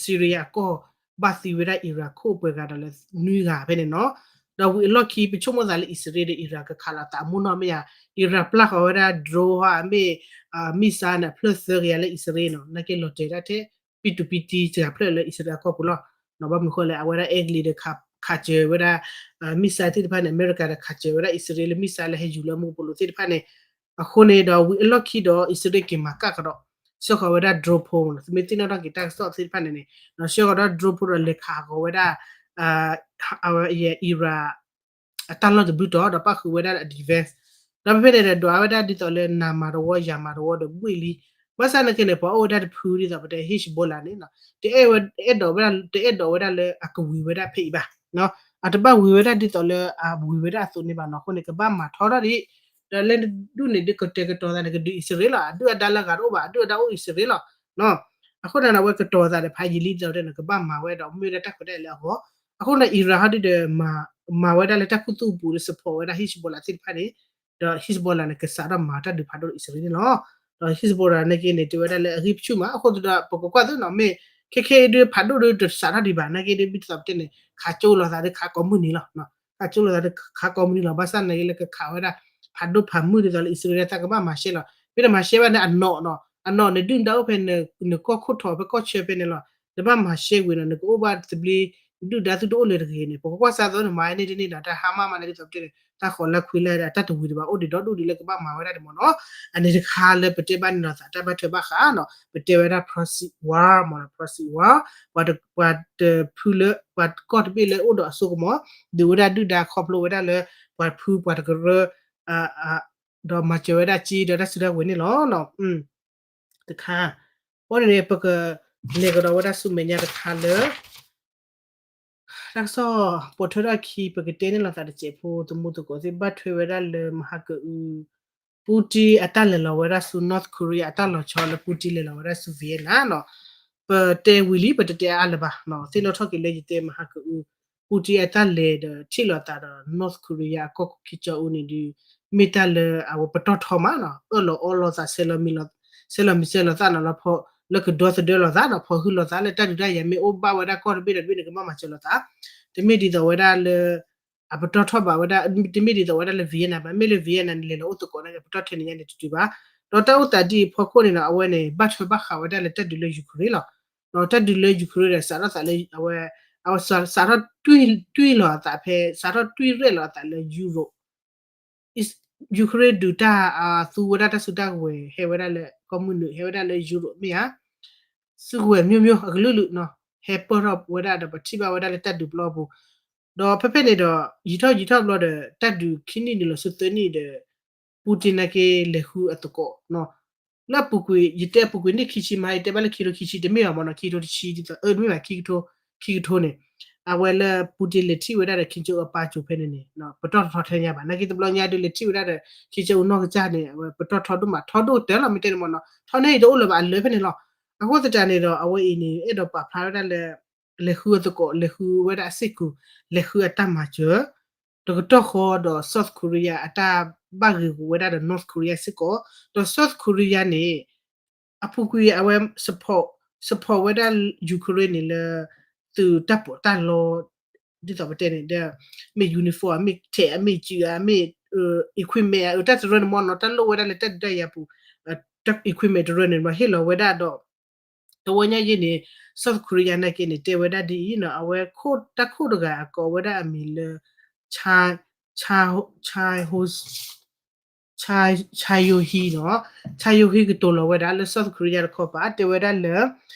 Syria အကီၢ် ဘၣ်သံဝဲဒၣ် Iran ခိၣ်ပှဲၤဂၤဒီးလၢနွံဂၤဖဲန့ၣ်နီၤ. ဒီးဝံၤအလီၢ်ခံ ပဆိကမိၣ်သးလၢအံၣ်စရ့လးဒီး Iran ကခးလိာ်သးအမိၢ်နီၢ်မ့ၢ်ဧါ, Iran ပျၢ်ဃီၤဝဲဒၣ် drone ဟီ မ့ၢ် missile န့ၣ် အဖျၢၣ်သၢကယၤလၢအံၣ်စရ့လးနီၤ, နာ်က့လီၤတဲာ်ဒၣ်ထဲ ပံတူပံတံ စှၤဖျၢၣ်လၢအံၣ်စရ့လးအကီၢ်ပူၤလီၤ. ဘၣ်မနုၤဃိလဲၣ် အဝဲဒၣ်အဲကလံးဒီး ခးစၢၤဝဲဒၣ် missile သ့ၣ်တဖၣ်န့ၣ် အမဲရကၤဒီး ခးစၢၤဝဲဒၣ်အံၣ်စရ့လးလၢ missile လၢဟဲယူၤလၢမူကပိာ်လိၤသ့ၣ်တဖၣ်န့ၣ် အဃိန့ၣ်ဒီး ဝံၤအလီၢ်ခံဒီး အံၣ်စရ့လးက့ၤမၤကၣ်ကဒီး ဆှၢဃီၤဝဲဒၣ် drone ဖိ မ့ၢ်သ့ၣ်နီၣ်ထီၣ်က့ၤတၢ်ကစီၣ်သ့ၣ်တဖၣ်န့ၣ်န့ၣ် ဆှၢဃီၤဒီး drone ဖိဒီးလဲၤခးဃီၤဝဲဒၣ် အဝဲ Iran အတၢ်လီၢ်တဘျုးတီၤ ဒီးပၣ်ဃုာ်ဝဲဒၣ်လၢအ defense ဒီးဖဲဖဲန့ၣ်ဒီး ဒွးဝဲဒၣ်ဒ်သိးလၢနၤမၤတဝီ ယၤမၤတဝီဒီးဘှ့ၣ်လံ. ဘၣ်ဆၣ်နာ်က့န့ၣ် ပှၤအိၣ်ဝဲဒၣ်တဖုဒ်သိးပတဲ Hezbollah န့ၣ် တအဲၣ်ဒိးဝဲဒၣ် တအဲၣ်ဒိးဝဲဒၣ်လၢအကဝံၤဝဲဒၣ်ဖဲအံၤဘၣ်. အတဘၣ်ဝံၤဝဲဒၣ်ဒ်သိးလၢအဝံၤဝဲဒၣ်အသိးန့ၣ်ဘၣ်နီၤ. အဃိန့ၣ် ကဘၣ်မၤထီထီၣ်ဒံး ဒီးလၢဒူၣ်န့ၣ်ဒ်ကတဲာ်ကတီၤသးန့ၣ် ကဒုးအံၣ်စရ့လးလီၤ. အဒုၣ်အဒါလၢအဂၤတအိၣ်ဘၣ် အဒုၣ်အဒါအိၣ်အံၣ်စရ့လးလီၤ. အဃိန့ၣ် အဝဲကတီၤသးဒီးဖးယံာ်လံဒ်သိးပတဲန့ၣ် ကဘၣ်မၤဝဲဒီးမ့ၢ်ဝဲဒၣ်တၢ်ခွဲးတၢ်ယာ်လၢအဂီၢ်. အဃိန့ၣ် Iran ဟီဒုဒီး မၤဝဲဒၣ်လၢတၢ်ခူသူၣ်အပူၤလၢ support ဝဲဒၣ် Hezbollah သ့ၣ်တဖၣ်န့ၣ် ဒီး Hezbollah န့ၣ် ကစးထီၣ်မၤတၢ်ဒုးဖးဒိၣ်ဒီးအံၣ်စရ့လးန့ၣ်လီၤ. ဒီး Hezbollah နာ်က့န့ၣ် တဲဝဲဒၣ်လၢအဂံၢ်ဆူၣ်မး အဃိသတးဒီး ပကကွၢ်သ့နီၤ မ့ၢ်ခဲခဲအံၤဒုးဖးဒိၣ်ဒုးတစးထီၣ်ဒံးဘၣ် နာ်က့ဒုး ဒ်သိးပတဲန့ၣ် ခးကၠိလိာ်သးဒီးခးကိးမုၢ်နံၤလီၤ. ခးကၠိလိာ်သးဒီးခးကိးမုၢ်နံၤလီၤ. ဘၣ်ဆၣ်နာ်က့လၢကခးဝဲဒၣ် ဖးဒိၣ်ဖးမုၢ်ဒ်သိးလၢအံၣ်စရ့လးသးကဘၣ်မၤရှဲလီၤ. မ့ၢ်တမၤရှဲဘၣ်န့ၣ် အနီၣ်နီၤ အနီၣ်န့ၣ်ဒုၣ်ဒါအိၣ်ဖဲနကီၢ်ခိၣ်ထီၣ်ဖဲကီၢ်ဆၢဖဲန့ၣ်လီၤ. နဘၣ်မၤရှဲဝံၤနီၤ နကအိၣ်ဘၣ်သဘျ့ ဒုၣ်ဒါသုတအိၣ်လၢၤတဂ့ၤန့ၣ် ပကကွၢ်စၢ်သိးန့ၣ် မၤန့ၢ်တန့ၢ်ဒီး တၢ်ဟါမၢ်မးလၢဒ်သိးပတဲန့ၣ် တၢ်ဃီၤလၢခွံလၢ်ဒၣ် တၢ်တဝံၤတဘၣ် အိၣ်ဒံးဒီဒူၣ်ဒံးလၢကဘၣ်မၤဝဲဒၣ်ဒံးမ့ၢ်နီၤ. အန့ၣ်တခါလၢပတဲဘၣ်န့ၣ်လီၤသး တၢ်ဘၣ်ထွဲဘၣ်ဃးနီၤ ပတဲဝဲဒၣ် proxy war မ့ၢ်နီၤ proxy war ပှၤတဖုလၢ ပှၤကီၢ်တဘ့ၣ်လၢအိၣ်ဒီးအစိကမီၤ ဒုးဝဲဒၣ်ဒုၣ်ဒါခီဖျိဝဲဒၣ်လၢ ပှၤဖုပှၤတကရၢ ဒီးမၤစၢၤဝဲဒၣ်က့ဒီးတၢ်စုတၢ်ကဝဲၤန့ၣ်လီၤ. တခါ အဃိန့ၣ်န့ၣ် ပကလဲၤကဒီးဝဲဒၣ်ဆူမဲာ်ညါတခါလၢ တၢ်ကစီၣ်ပိာ်ထွဲထီၣ်အခံ ပကတဲန့ၢ်လိာ်သးတစဲးဖိ သမူသကိးသ့ၣ် ဘၣ်ထွဲဝဲဒၣ်လၢမဟါကအု Putin အတၢ်လဲၤလီၤဝဲဒၣ်ဆူ North Korea အတၢ်လီၤဆီလၢ Putin လဲၤလီၤဝဲဒၣ်ဆူ Vietnam နီၤ. ပတဲဝံၤလံ ပတတဲအါလၢၤဘၣ်နီၤ သ့ၣ်နီၣ်ထီၣ်က့ၤလၢယတဲမဟါကအု Putin အတၢ်လဲၤဒီးထံၣ်လိာ်သးဒီး North Korea အကီၢ်ခိၣ်ခံကၠီအူန့ၣ်ဒုး မ့ၢ်တၢ်လၢအဝဲပတီၢ်ထီမးနီၤ အၢၣ်လီၤအီလီၤသး ဆဲးလီၤမံၤဆဲးလီၤသးနီၤလီၤဖီ လၢကဒီသဒၢလိာ်သးနီၤ ဖီဟုလိာ်သးလၢတၢ်ဒုးတၢ်ယၤမ့ၢ်အိၣ်ဘၣ်ဝဲဒၣ်ကီၢ်တဘ့ၣ်ဒီးတဘ့ၣ်န့ၣ် ကဘၣ်မၤစၢၤလိာ်သး တမ့ၢ်ဒ်သိးဝဲဒၣ်လၢ အပတီၢ်ထီၣ်ဘၣ်ဝဲဒၣ် တမ့ၢ်ဒ်သိးဝဲဒၣ်လၢ Vietnam ဘၣ် မ့ၢ်လၢ Vietnam န့ၣ် လဲၤလီၤအိၣ်သကိးန့ၣ် ပတီၢ်ထဲန့ၣ်ညါန့ၣ်တတုၤဘၣ်. ဒီးတၢ်အိၣ်သးဒ်အံၤဖီခိၣ်န့ၣ်နီၤ အဝဲန့ၣ် ဘၣ်ထွဲဘၣ်ဃးဝဲဒၣ်လၢတၢ်ဒုးလၢ Ukraine လီၤ. ဒီးတၢ်ဒုးလၢ Ukraine ဒီးစးထီၣ်သးလၢအဝဲ အဝဲစးထီၣ်တွံၢ်လီၤအသးဖဲ စးထီၣ်တွံၢ်ရဲၣ်လီၤအသးလၢ Europe Ukraine ဒုးတၢ်သူဝဲဒၣ်တၢ်စုတၢ်ကဝဲၤ ဟဲဝဲဒၣ်လၢကီၢ်မုၢ်နုာ် ဟဲဝဲဒၣ်လၢ Europe မ့ၢ်ဧါ စုကဝဲၤ မျိုးမျိုး အကလုာ်လုာ်နီၤ ဟဲပၢၢ်ထီၣ်ဝဲဒၣ်ဒီး ပထံၣ်ဘၣ်ဝဲဒၣ်လၢတၢ်ဒုးပျီပူၤ ဒီးဖဲဖဲန့ၣ်ဒီး ယံာ်ထီၣ်ယံာ်ထီၣ်ဘျီဒီး တၢ်ဒုးခံနံၣ်နုာ်လီၤဆူသၢနံၣ်ဒီး Putin နာ်က့လဲၤဃုအသကိးနီၤ လၢအပူၤကွံာ် ယတဲအပူၤကွံာ်နံၣ်ခံဆံမး ယတဲဘၣ်လၢခံကထိခံဆံ တမ့ၢ်ဘၣ်မ့ၢ်နီၤ ခံကထိတဆံ ဒ်သိး အၢ တမ့ၢ်ဘၣ် ခံကထိ ခံကထိန့ၣ် အဝဲလၢ Putin လဲၤထံၣ်ဝဲဒၣ်ဒီး Kim Jong Un အပၢ်ကၠိဖဲန့ၣ်န့ၣ် ပတီၢ်တထီထဲညါဘၣ် နာ်က့တဘျီညါဒုးလဲၤထံၣ်ဝဲဒၣ်ဒီး Kim Jong Un နီၢ်ကစၢ်န့ၣ် အဝဲပတီၢ်ထီဒိၣ်မး ထီဒိၣ်တၢ်လီၤ မ့ၢ်တဲန့ၣ်မ့ၢ်နီၤ ထီန့ၢ်အံၤတအိၣ်လၢၤဘၣ် အလၢဖဲန့ၣ်လီၤ. အဃိသတးန့ၣ်ဒီး အဝဲအံၤန့ၣ် အဲၣ်ဒိးပာ်ဖျါဝဲဒၣ်လၢ လဲၤဃုအသကိး လဲၤဃုဝဲဒၣ်အစ့ၢ်ကီး လဲၤဃုအတၢ်မၤစၢၤ တကတီၢ်ဃီဒီး South Korea အတၢ်ဘၣ်ဂ့ၤဂီၤဝဲဒၣ်ဒီး North Korea စ့ၢ်ကီး ဒီး South Korea န့ၣ် အပူၤကွံာ်အဝဲ support support ဝဲဒၣ် Ukraine န့ၣ်လၢ သုးတၢ်ပီးတၢ်လီ ဒ်သိးပတဲန့ၣ်ဒီး မ့ၢ် uniform မ့ၢ်ထဲး မ့ၢ်စုၤ မ့ၢ် equipment အတၢ်တရၢန့ၣ်မ့ၢ်နီၤ တၢ်လိၣ်ဝဲဒၣ်လၢတၢ်ဒုးတၢ်ယၤပူၤ equipment တရၢန့ၣ်မ့ၢ်ဟ့ၣ်လီၤဝဲဒၣ်ဒီး တဝီညါယဲန့ၣ် South Korea နာ်က့န့ၣ် တဲဝဲဒၣ်ဒ်အံၤနီၤ အဝဲတၢ်ခိၣ်တဂၤအကိးဝဲဒၣ်အမံၤလၢ Cha Cha Cha Cha Yohe နီၤ Cha Yohe ကတိၤလီၤဝဲဒၣ်လၢ South Korea တခီပၤ တဲဝဲဒၣ်လၢ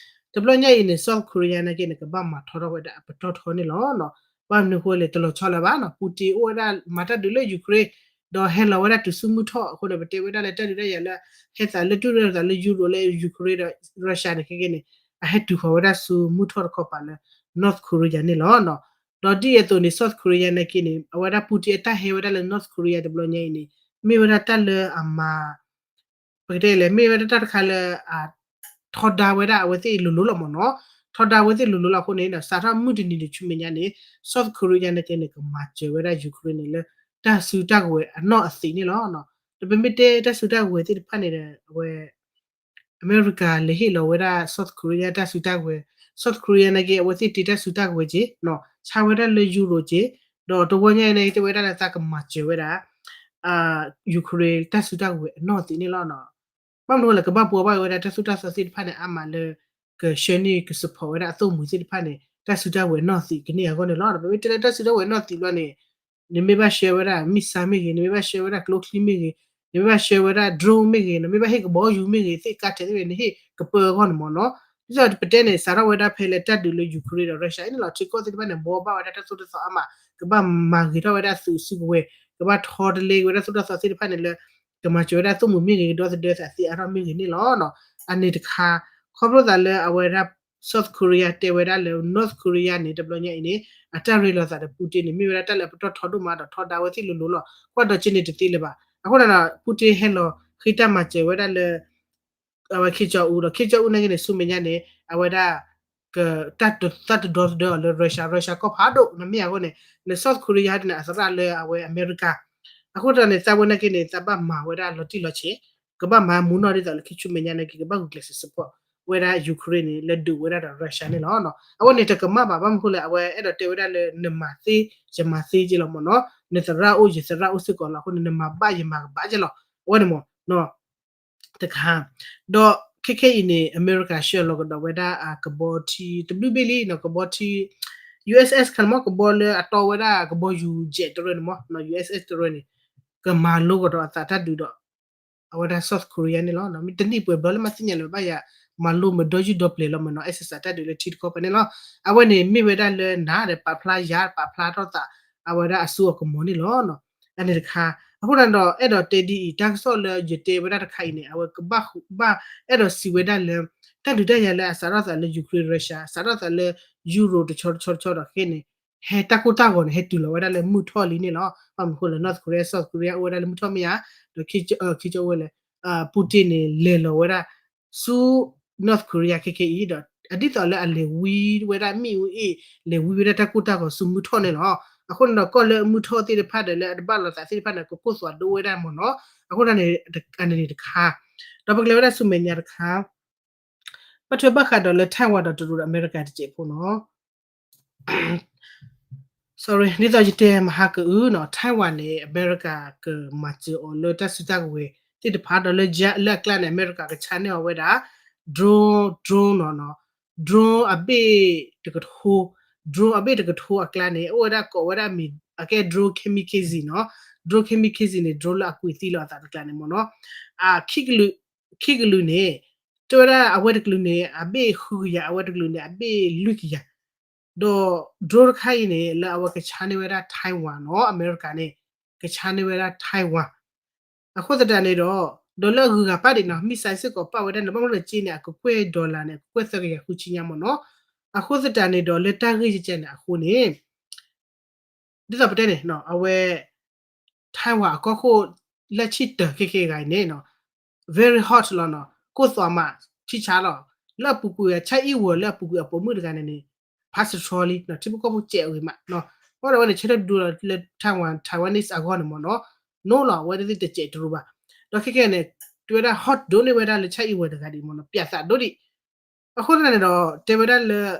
တဘျီညါအံၤန့ၣ် South Korea နာ်က့န့ၣ် ကဘၣ်မၤထီထီၣ်ဝဲဒၣ်အပတီၢ်ထီန့ၣ်လီၤ. ဘၣ်မနုၤအဃိလဲၣ် တလီၤဆီလၢၤဘၣ်နီၤ Putin အိၣ်ဝဲဒၣ်မၤတၢ်ဒုးလၢ Ukraine ဒီးဟဲလီၤဝဲဒၣ်တုၤဆူမုၢ်ထီၣ်အဃိန့ၣ် ပတဲဝဲဒၣ်လၢတၢ်ဒုးတၢ်ယၤလၢ ဟဲသးလၢတွံၢ်ရဲၣ်သးလၢ Europe လၢ Ukraine ဒီး Russia န့ၣ် ခဲကဲန့ၣ် အဟဲတုၤဃီၤဝဲဒၣ်ဆူမုၢ်ထီၣ်တခီပၤလၢ North Korea န့ၣ်လီၤ. ဒီးဒ်အသိးန့ၣ် South Korea နာ်က့န့ၣ် အဝဲဒၣ် Putin အတၢ်ဟဲဝဲဒၣ်လၢ North Korea တဘျီညါအံၤန့ၣ် မ့ၢ်ဝဲဒၣ်တၢ်လၢအမၤ ပကတဲလဲၣ် မ့ၢ်ဝဲဒၣ်တၢ်တခါလၢ ထီဒါဝဲဒၣ်အဝဲသ့ၣ်လိၤလိၤလီၤမ့ၢ်နီၤ ထီဒါဝဲသ့ၣ်လိၤလိၤလီၤအဃိန့ၣ် စးထီၣ်မုၢ်တနံၤန့ၣ် ဆူမဲာ်ညါန့ၣ် South Korea နာ်က့န့ၣ် ကမၤစၢၤဝဲဒၣ် Ukraine န့ၣ်လၢ တၢ်စုတၢ်ကဝဲၤအနီၢ်အသံးန့ၣ်လီၤ. ဒီးပမ့ၢ်တဲတၢ်စုတၢ်ကဝဲၤသ့ၣ်တဖၣ်န့ၣ်ဒီး အဝဲ အမဲရကၤလဲၤဟ့ၣ်လီၤဝဲဒၣ် South Korea တၢ်စုတၢ်ကဝဲၤ South Korea နာ်က့ အဝဲသ့ၣ်တ့တၢ်စုတၢ်ကဝဲၤက့ၤ ဆါဝဲဒၣ်လၢ Euro က့ၤ ဒီးတဝီညါအံၤန့ၣ် တဲဝဲဒၣ်လၢသးကမၤစၢၤဝဲဒၣ် Ukraine တၢ်စုတၢ်ကဝဲၤအနီၢ်သံးန့ၣ်လီၤ. ဘၣ်မနုၤလဲၣ် ကဘၣ်ဘှီဘၣ်ဝဲဒၣ်တၢ်သိၣ်တၢ်သီသ့ၣ်တဖၣ်န့ၣ် အါမးလၢ ကဆှၢန့ၢ်က support ဝဲဒၣ်အသိၣ်မှံၤသ့ၣ်တဖၣ်န့ၣ် တၢ်စုတၢ်ကဝဲၤနီၢ်သံးကန့ၢ်အဂီၢ်န့ၣ်လီၤ. ဒီးပမ့ၢ်တဲလၢတၢ်စုတၢ်ကဝဲၤနီၢ်သံးဘျီန့ၣ် နမ့ၢ်ဘၣ်ဆှၢဝဲဒၣ် missile မ့ၢ်ဂ့ၤ နမ့ၢ်ဘၣ်ဆှၢဝဲဒၣ်ကျိချံမ့ၢ်ဂ့ၤ နမ့ၢ်ဘၣ်ဆှၢဝဲဒၣ် drone မ့ၢ်ဂ့ၤ နမ့ၢ်ဘၣ်ဟ့ၣ်ကဘီယူၤမ့ၢ်ဂ့ၤ သ့ၣ်ကါထဲးသ့ၣ်ဂ့ၤ နဟ့ၣ်ကပၢအဂီၢ်န့ၣ်မ့ၢ်နီၤ. ဒ်သိးပတဲန့ၣ် စးထီၣ်ဝဲဒၣ်ဖဲလၢတၢ်ဒုးလၢ Ukraine ဒီး Russia အံၤန့ၣ်လီၤ ထံကီၢ်သ့ၣ်တဖၣ်န့ၣ် ဘှီဘၣ်ဝဲဒၣ်တၢ်သိၣ်တၢ်သီအါမး ကဘၣ်မၤဂ့ၤထီၣ်ဝဲဒၣ်သုးစုကဝဲၤ ကဘၣ်ထီတလဲက့ၤဝဲဒၣ်သိၣ်တၢ်သီသ့ၣ်တဖၣ်န့ၣ်လၢ ကမၤစၢၤဝဲဒၣ်သိၣ်မှံၤမ့ၢ်ဂ့ၤ ကဒီသဒၢသးသ့အါထီၣ်မ့ၢ်ဂ့ၤန့ၣ်လီၤ. အန့ၣ်တခါ ခီဖျိသးလၢအဝဲဒၣ် South Korea တဲဝဲဒၣ်လၢ North Korea န့ၣ် တဘျီညါအံၤန့ၣ် အတၢ်ရ့လိာ်သးဒီး Putin န့ၣ် မ့ၢ်ဝဲဒၣ်တၢ်လၢအပတီၢ်ထီဒိၣ်မးဒီးထီဒါဝဲသ့ၣ်လိၤလိၤလီၤ. ကွၢ်ဒီးက့န့ၣ်တသ့လၢၤဘၣ်. အဃိန့ၣ်ဒီး Putin ဟဲလီၤဃ့တၢ်မၤစၢၤဝဲဒၣ်လၢ အဝဲ Kim Jong Un ဒီး Kim Jong Un နာ်က့န့ၣ် ဆူမဲာ်ညါန့ၣ် အဝဲဒၣ် က တၢ်တ တၢ်တဒီသဒၢအီၤလၢ Russia Russia ကီၢ်ဖးဒိၣ် နမ့ၢ်အဃိန့ၣ် လၢ South Korea ဒ်န့ၣ် အသရၣ်လၢအဝဲအမဲရကၤ အဃိတၢ်န့ၣ် သးဝဲနာ်က့န့ၣ် သးဘၣ်မၤဝဲဒၣ်လီၤတံၢ်လီၤဆဲး ကဘၣ်မၤမူနီၢ်ဒ်သိးလၢခံဆူမဲာ်ညါနာ်က့ ကဘၣ်ဂုာ်ကျဲးစၢး support ဝဲဒၣ် Ukraine န့ၣ် လၢဒုးဝဲဒၣ်ဒီး Russia န့ၣ်လီၤ. အဝဲန့ၣ်တကမၣ်ဘၣ် ဘၣ်မနုၤဃိလဲၣ် အဝဲအဲၣ်ဒိးတဲဝဲဒၣ်လၢ နမၤသ့ ယမၤသ့က့လီၤမ့ၢ်နီၤ နသရၣ်အိၣ်ယသရၣ်အိၣ်စ့ၢ်ကီးလီၤ အဃိန့ၣ် နမၤဘၣ်ယမၤကဘၣ်က့လီၤ အဝဲန့ၣ်မ့ၢ်နီၤ တခါ ဒီးခဲခဲအံၤန့ၣ် အမဲရကၤဆှၢလီၤကဒီးဝဲဒၣ်အကဘီထံ တဘျုးဘ့ၣ်လံနီၤ ကဘီထံ U S S ခါန့ၣ်မ့ၢ် ကဘီလၢအတီဝဲဒၣ်ကဘီယူၤ jet တရၢန့ၣ်မ့ၢ် U S S တရၢန့ၣ် ကမၤလိကဒီးအသးတၢ်ဒုးဒီး အဝဲဒၣ် South Korea န့ၣ်လီၤ. မ့ၢ်တနံၣ်ပှဲၤဘျီလၢမၤသ့ၣ်ညါလၢၤဘၣ်ယၤ မၤလိမ့ၢ်ဒီယုၢ်ဒီပျဲၤလီၤမ့ၢ်နီၤ အဲၣ်စစးတၢ်ဒုးလၢထံတခီပၤန့ၣ်လီၤ. အဝဲန့ၣ်မ့ၢ်ဝဲဒၣ်လၢနၤဒီး ပာ်ဖျါယၤ ပာ်ဖျါထီၣ်သး အဝဲဒၣ်အစိအကမီၤန့ၣ်လီၤ. အန့ၣ်တခါ အဃိသတးဒီး အဲၣ်ဒိးတဲဒ်အံၤ တၢ်ကစီၣ်လၢယတဲဝဲဒၣ်တခါအံၤန့ၣ် အဝဲကဘၣ်ဃုဘၣ် အဲၣ်ဒိးစံးဝဲဒၣ်လၢ တၢ်ဒုးတၢ်ယၤလၢအစးထီၣ်သးလၢ Ukraine Russia စးထီၣ်သးလၢ Euro တဆီတဆီတဆီဒီးခဲအံၤန့ၣ် ဟဲတၢ်ကိၢ်တၢ်ဂီၤန့ၣ် ဟဲတုၤလီၤဝဲဒၣ်လၢမုၢ်ထီၣ်လံန့ၣ်လီၤ. ဘၣ်မနုၤအဃိလၢ North Korea South Korea အိၣ်ဝဲဒၣ်လၢမုၢ်ထီၣ်မ့ၢ်ဧါ, ဒီး ခံကၠီအိၣ်ဝဲလဲၣ် Putin န့ၣ် လဲၤလီၤဝဲဒၣ် ဆူ North Korea ခဲခဲအံၤဒီး အဒ်သိးလၢအလဲၤဝံဝဲဒၣ်မ့ၣ်အူအ့ၣ် လဲၤဝံဝဲဒၣ်တၢ်ကိၢ်တၢ်ဂီၤဆူမုၢ်ထီၣ်န့ၣ်လီၤ. အဃိန့ၣ်ဒီး ကီၢ်လၢအမုၢ်ထီၣ်သ့ၣ်တဖၣ်ဒီးလၢအတဘၣ်လိာ်သးသ့ၣ်တဖၣ်န့ၣ် ကကိၢ်သွးဒိၣ်ဝဲဒၣ်မ့ၢ်နီၤ. အဃိန့ၣ် အန့ၣ်တခါ ဒီးပကလဲၤဝဲဒၣ်ဆူမဲာ်ညါတခါ ဘၣ်ထွဲဘၣ်ဃးဒီးလၢ Taiwan ဒီးတရူးဒီးအမဲရကၤတစဲးဖိနီၤ sorry ဒ်သိးယတဲမဟါကအုနီၤ Taiwan န့ၣ် အမဲရကၤကမၤစၢၤအီၤလၢတၢ်စုတၢ်ကဝဲၤသ့ၣ်တဖၣ်ဒီးလၢ လၢအကျါန့ၣ် အမဲရကၤကဆါန့ၢ်အီၤဝဲဒၣ် drone drone နီၤ drone အဘ့ၣ်တကထိ drone အဘ့ၣ်တကထိအကျါန့ၣ် အိၣ်ဝဲဒၣ်ကိးဝဲဒၣ်မ့ၢ် အကဲ drone kamikaze နီၤ drone kamikaze န့ၣ် drone လၢအကွံာ်သံလီၤအသးတကျါန့ၣ်မ့ၢ်နီၤ ခံကလုာ် ခံကလုာ်န့ၣ် တဲဝဲဒၣ်အဝဲတကလုာ်န့ၣ် အဘ့ၣ်ဃုကယၤ အဝဲတကလုာ်န့ၣ် အဘ့ၣ်လွံၢ်ကယၤ ဒီး drone တခါအံၤန့ၣ် လၢအဝဲကဆါန့ၢ်ဝဲဒၣ် Taiwan နီၤ အမဲရကၤန့ၣ် ကဆါန့ၢ်ဝဲဒၣ် Taiwan အဃိသတးန့ၣ်ဒီး ဒီးလၢအဂုၤအဂၤပာ်ဒံးနီၤ missile စ့ၢ်ကီးပာ်ဝဲဒၣ်န့ၣ် ဘၣ်မနုၤလၢက့န့ၣ် အကကွဲၢ် dollar န့ၣ် အကကွဲၢ်သၢကယၤဃုဆံညါမ့ၢ်နီၤ အဃိသတးန့ၣ်ဒီး လၢတၢ်ဂ့ၢ်ကဲကဲန့ၣ်အဃိန့ၣ် ဒ်သိးပတဲန့ၣ် အဝဲ Taiwan အကီၢ်ခိၣ် လၢဆံတၢၤခဲခဲအံၤန့ၣ် very hot လီၤနီၤ ကိၢ်သွးမး ဆံၣ်ဆါလီၤ လၢအပူၤကွံာ် ဆၣ်အံၣ်ဝဲၤလၢအပူၤကွံာ်အပိာ်မုၣ်တဂၤန့ၣ်န့ၣ် ဖးစထြီလံ ထံဖိကီၢ်ဖိစဲးအဂ့ၤမး အဃိဒီးအဝဲန့ၣ် ဆၢထၢၣ်ဒိလီၤလၢ Taiwan Taiwanese အဂီၢ်န့ၣ်မ့ၢ်နီၤ နိလီၤ အဝဲသ့ၣ်တစဲးတရူးဘၣ် ဒီးခဲခဲန့ၣ် တဲဝဲဒၣ် hot ဒိၣ်န့ၢ်ဝဲဒၣ်လၢဆၣ်အံၣ်ဝဲၤတဂၤဒ်မ့ၢ်နီၤ ပျးသးဒိၣ်ဒံး အဃိသတးန့ၣ်ဒီး တဲဝဲဒၣ်လၢ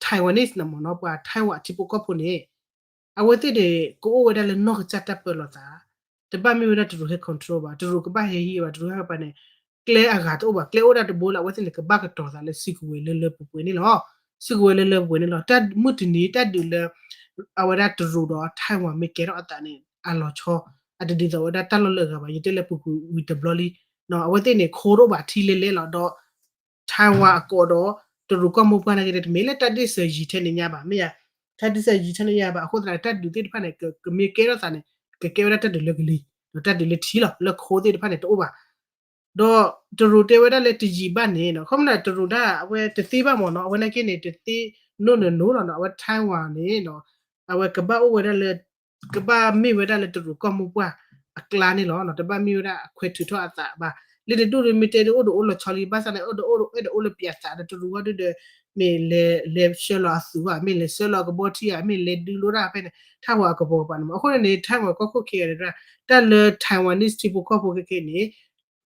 Taiwanese န့ၣ်မ့ၢ်နီၤ ပှၤ Taiwan ထံဖိကီၢ်ဖိန့ၣ် အဝဲသ့ၣ်န့ၣ် ကအိၣ်ဝဲဒၣ်လၢနီၢ်ကစၢ်တၢ်ပၢလီၤသး တဘၣ်မ့ၢ်ဝဲဒၣ်တရူးဟဲ control ဘၣ် တရူးကဘၣ်ဟဲဟံးဘၣ် တရူးဟဲကပၤန့ၣ် ကျဲအဂၤတအိၣ်ဘၣ် ကျဲအိၣ်ဒၣ်တဘိလၢအဝဲသ့ၣ်န့ၣ် ကဘၣ်ကတီၤသးလၢစုကဝဲၤလၢလၢပှဲၤပှဲၤန့ၣ်လီၤ စုကဝဲၤလၢလၢပှဲၤပှဲၤန့ၣ်လီၤ တၢ်မုၢ်တနံၤတၢ်ဒုးလၢ အဝဲဒၣ်တရူးဒီး Taiwan မ့ၢ်ကဲထီၣ်အသးန့ၣ် အလီၤဆီ အတဒ်သိးဝဲဒၣ်တၢ်လီၢ်လၢအဂၤဘၣ် ယတဲလၢပူၤကွံာ်ဝံၤတဘျီလံ အဝဲသ့ၣ်န့ၣ် ခိတအိၣ်ဘၣ်ထံလဲလဲလီၤဒီး Taiwan အကိးဒီး တရူးကီၢ်မိၢ်ပှၢ်နာ်က့န့ၣ် တမ့ၢ်လၢတၢ်ဒ့ၣ်စၢၤယံၤထဲန့ၣ်ညါဘၣ် မ့ၢ်ဧါ တၢ်ဒ့ၣ်စၢၤယံၤထဲန့ၣ်ညါဘၣ် အဃိသတးန့ၣ် တၢ်ဒုးသ့ၣ်တဖၣ်န့ၣ် ကမ့ၢ်ကဲထီၣ်သးန့ၣ် ကကဲဝဲဒၣ်တၢ်ဒုးလၢကလံၤ ဒီးတၢ်ဒုးလၢထံလီၤ လၢခိသ့ၣ်တဖၣ်န့ၣ်တအိၣ်ဘၣ် ဒီးတရူးတဲဝဲဒၣ်လၢတယံာ်ဘၣ်န့ၣ်နီၤ ခီမ့ၢ်န့ၣ် တရူးဒၣ်အဝဲတသ့ဘၣ်မ့ၢ်နီၤ အဝဲနာ်က့န့ၣ် တသ့နိၣ်နနိလီၤနီၤ အဝဲ Taiwan န့ၣ်နီၤ အဝဲကဘၣ်အိၣ်ဝဲဒၣ်လၢ ကဘၣ်မ့ၢ်ဝဲဒၣ်လၢတရူးကီၢ်မိၢ်ပှၢ်အကျါန့ၣ်လီၤ. တဘၣ်မ့ၢ်ဝဲဒၣ်အခွဲးထုးထီၣ်အသးဘၣ်. လၢတဒူၣ်ဒမ့ၢ်တဲဒ်အိၣ်ဒီးအိၣ်လီၤဆီလံ ဘၣ်ဆၣ်န့ၣ် အိၣ်ဒီးအိၣ်ဒီးအိၣ်လၢပၠးသးဒီးတရူးဝဲဒၣ်ဒီး မ့ၢ်လဲၤလဲၤဆှၢလီၤအသုးဧါ မ့ၢ်လဲၤဆှၢလီၤအကဘီထံဧါ မ့ၢ်လဲၤဒုးလိတၢ်ဖဲန့ၣ် ထၣ်ဝဲအကပိာ်ကပၤန့ၣ်မး. အဃိန့ၣ်န့ၣ် ထၣ်ဝဲကီၢ်ခိၣ်ခဲအံၤန့ၣ် တၢ်လၢ Taiwanese ထံဖိကီၢ်ဖိခဲခဲအံၤန့ၣ်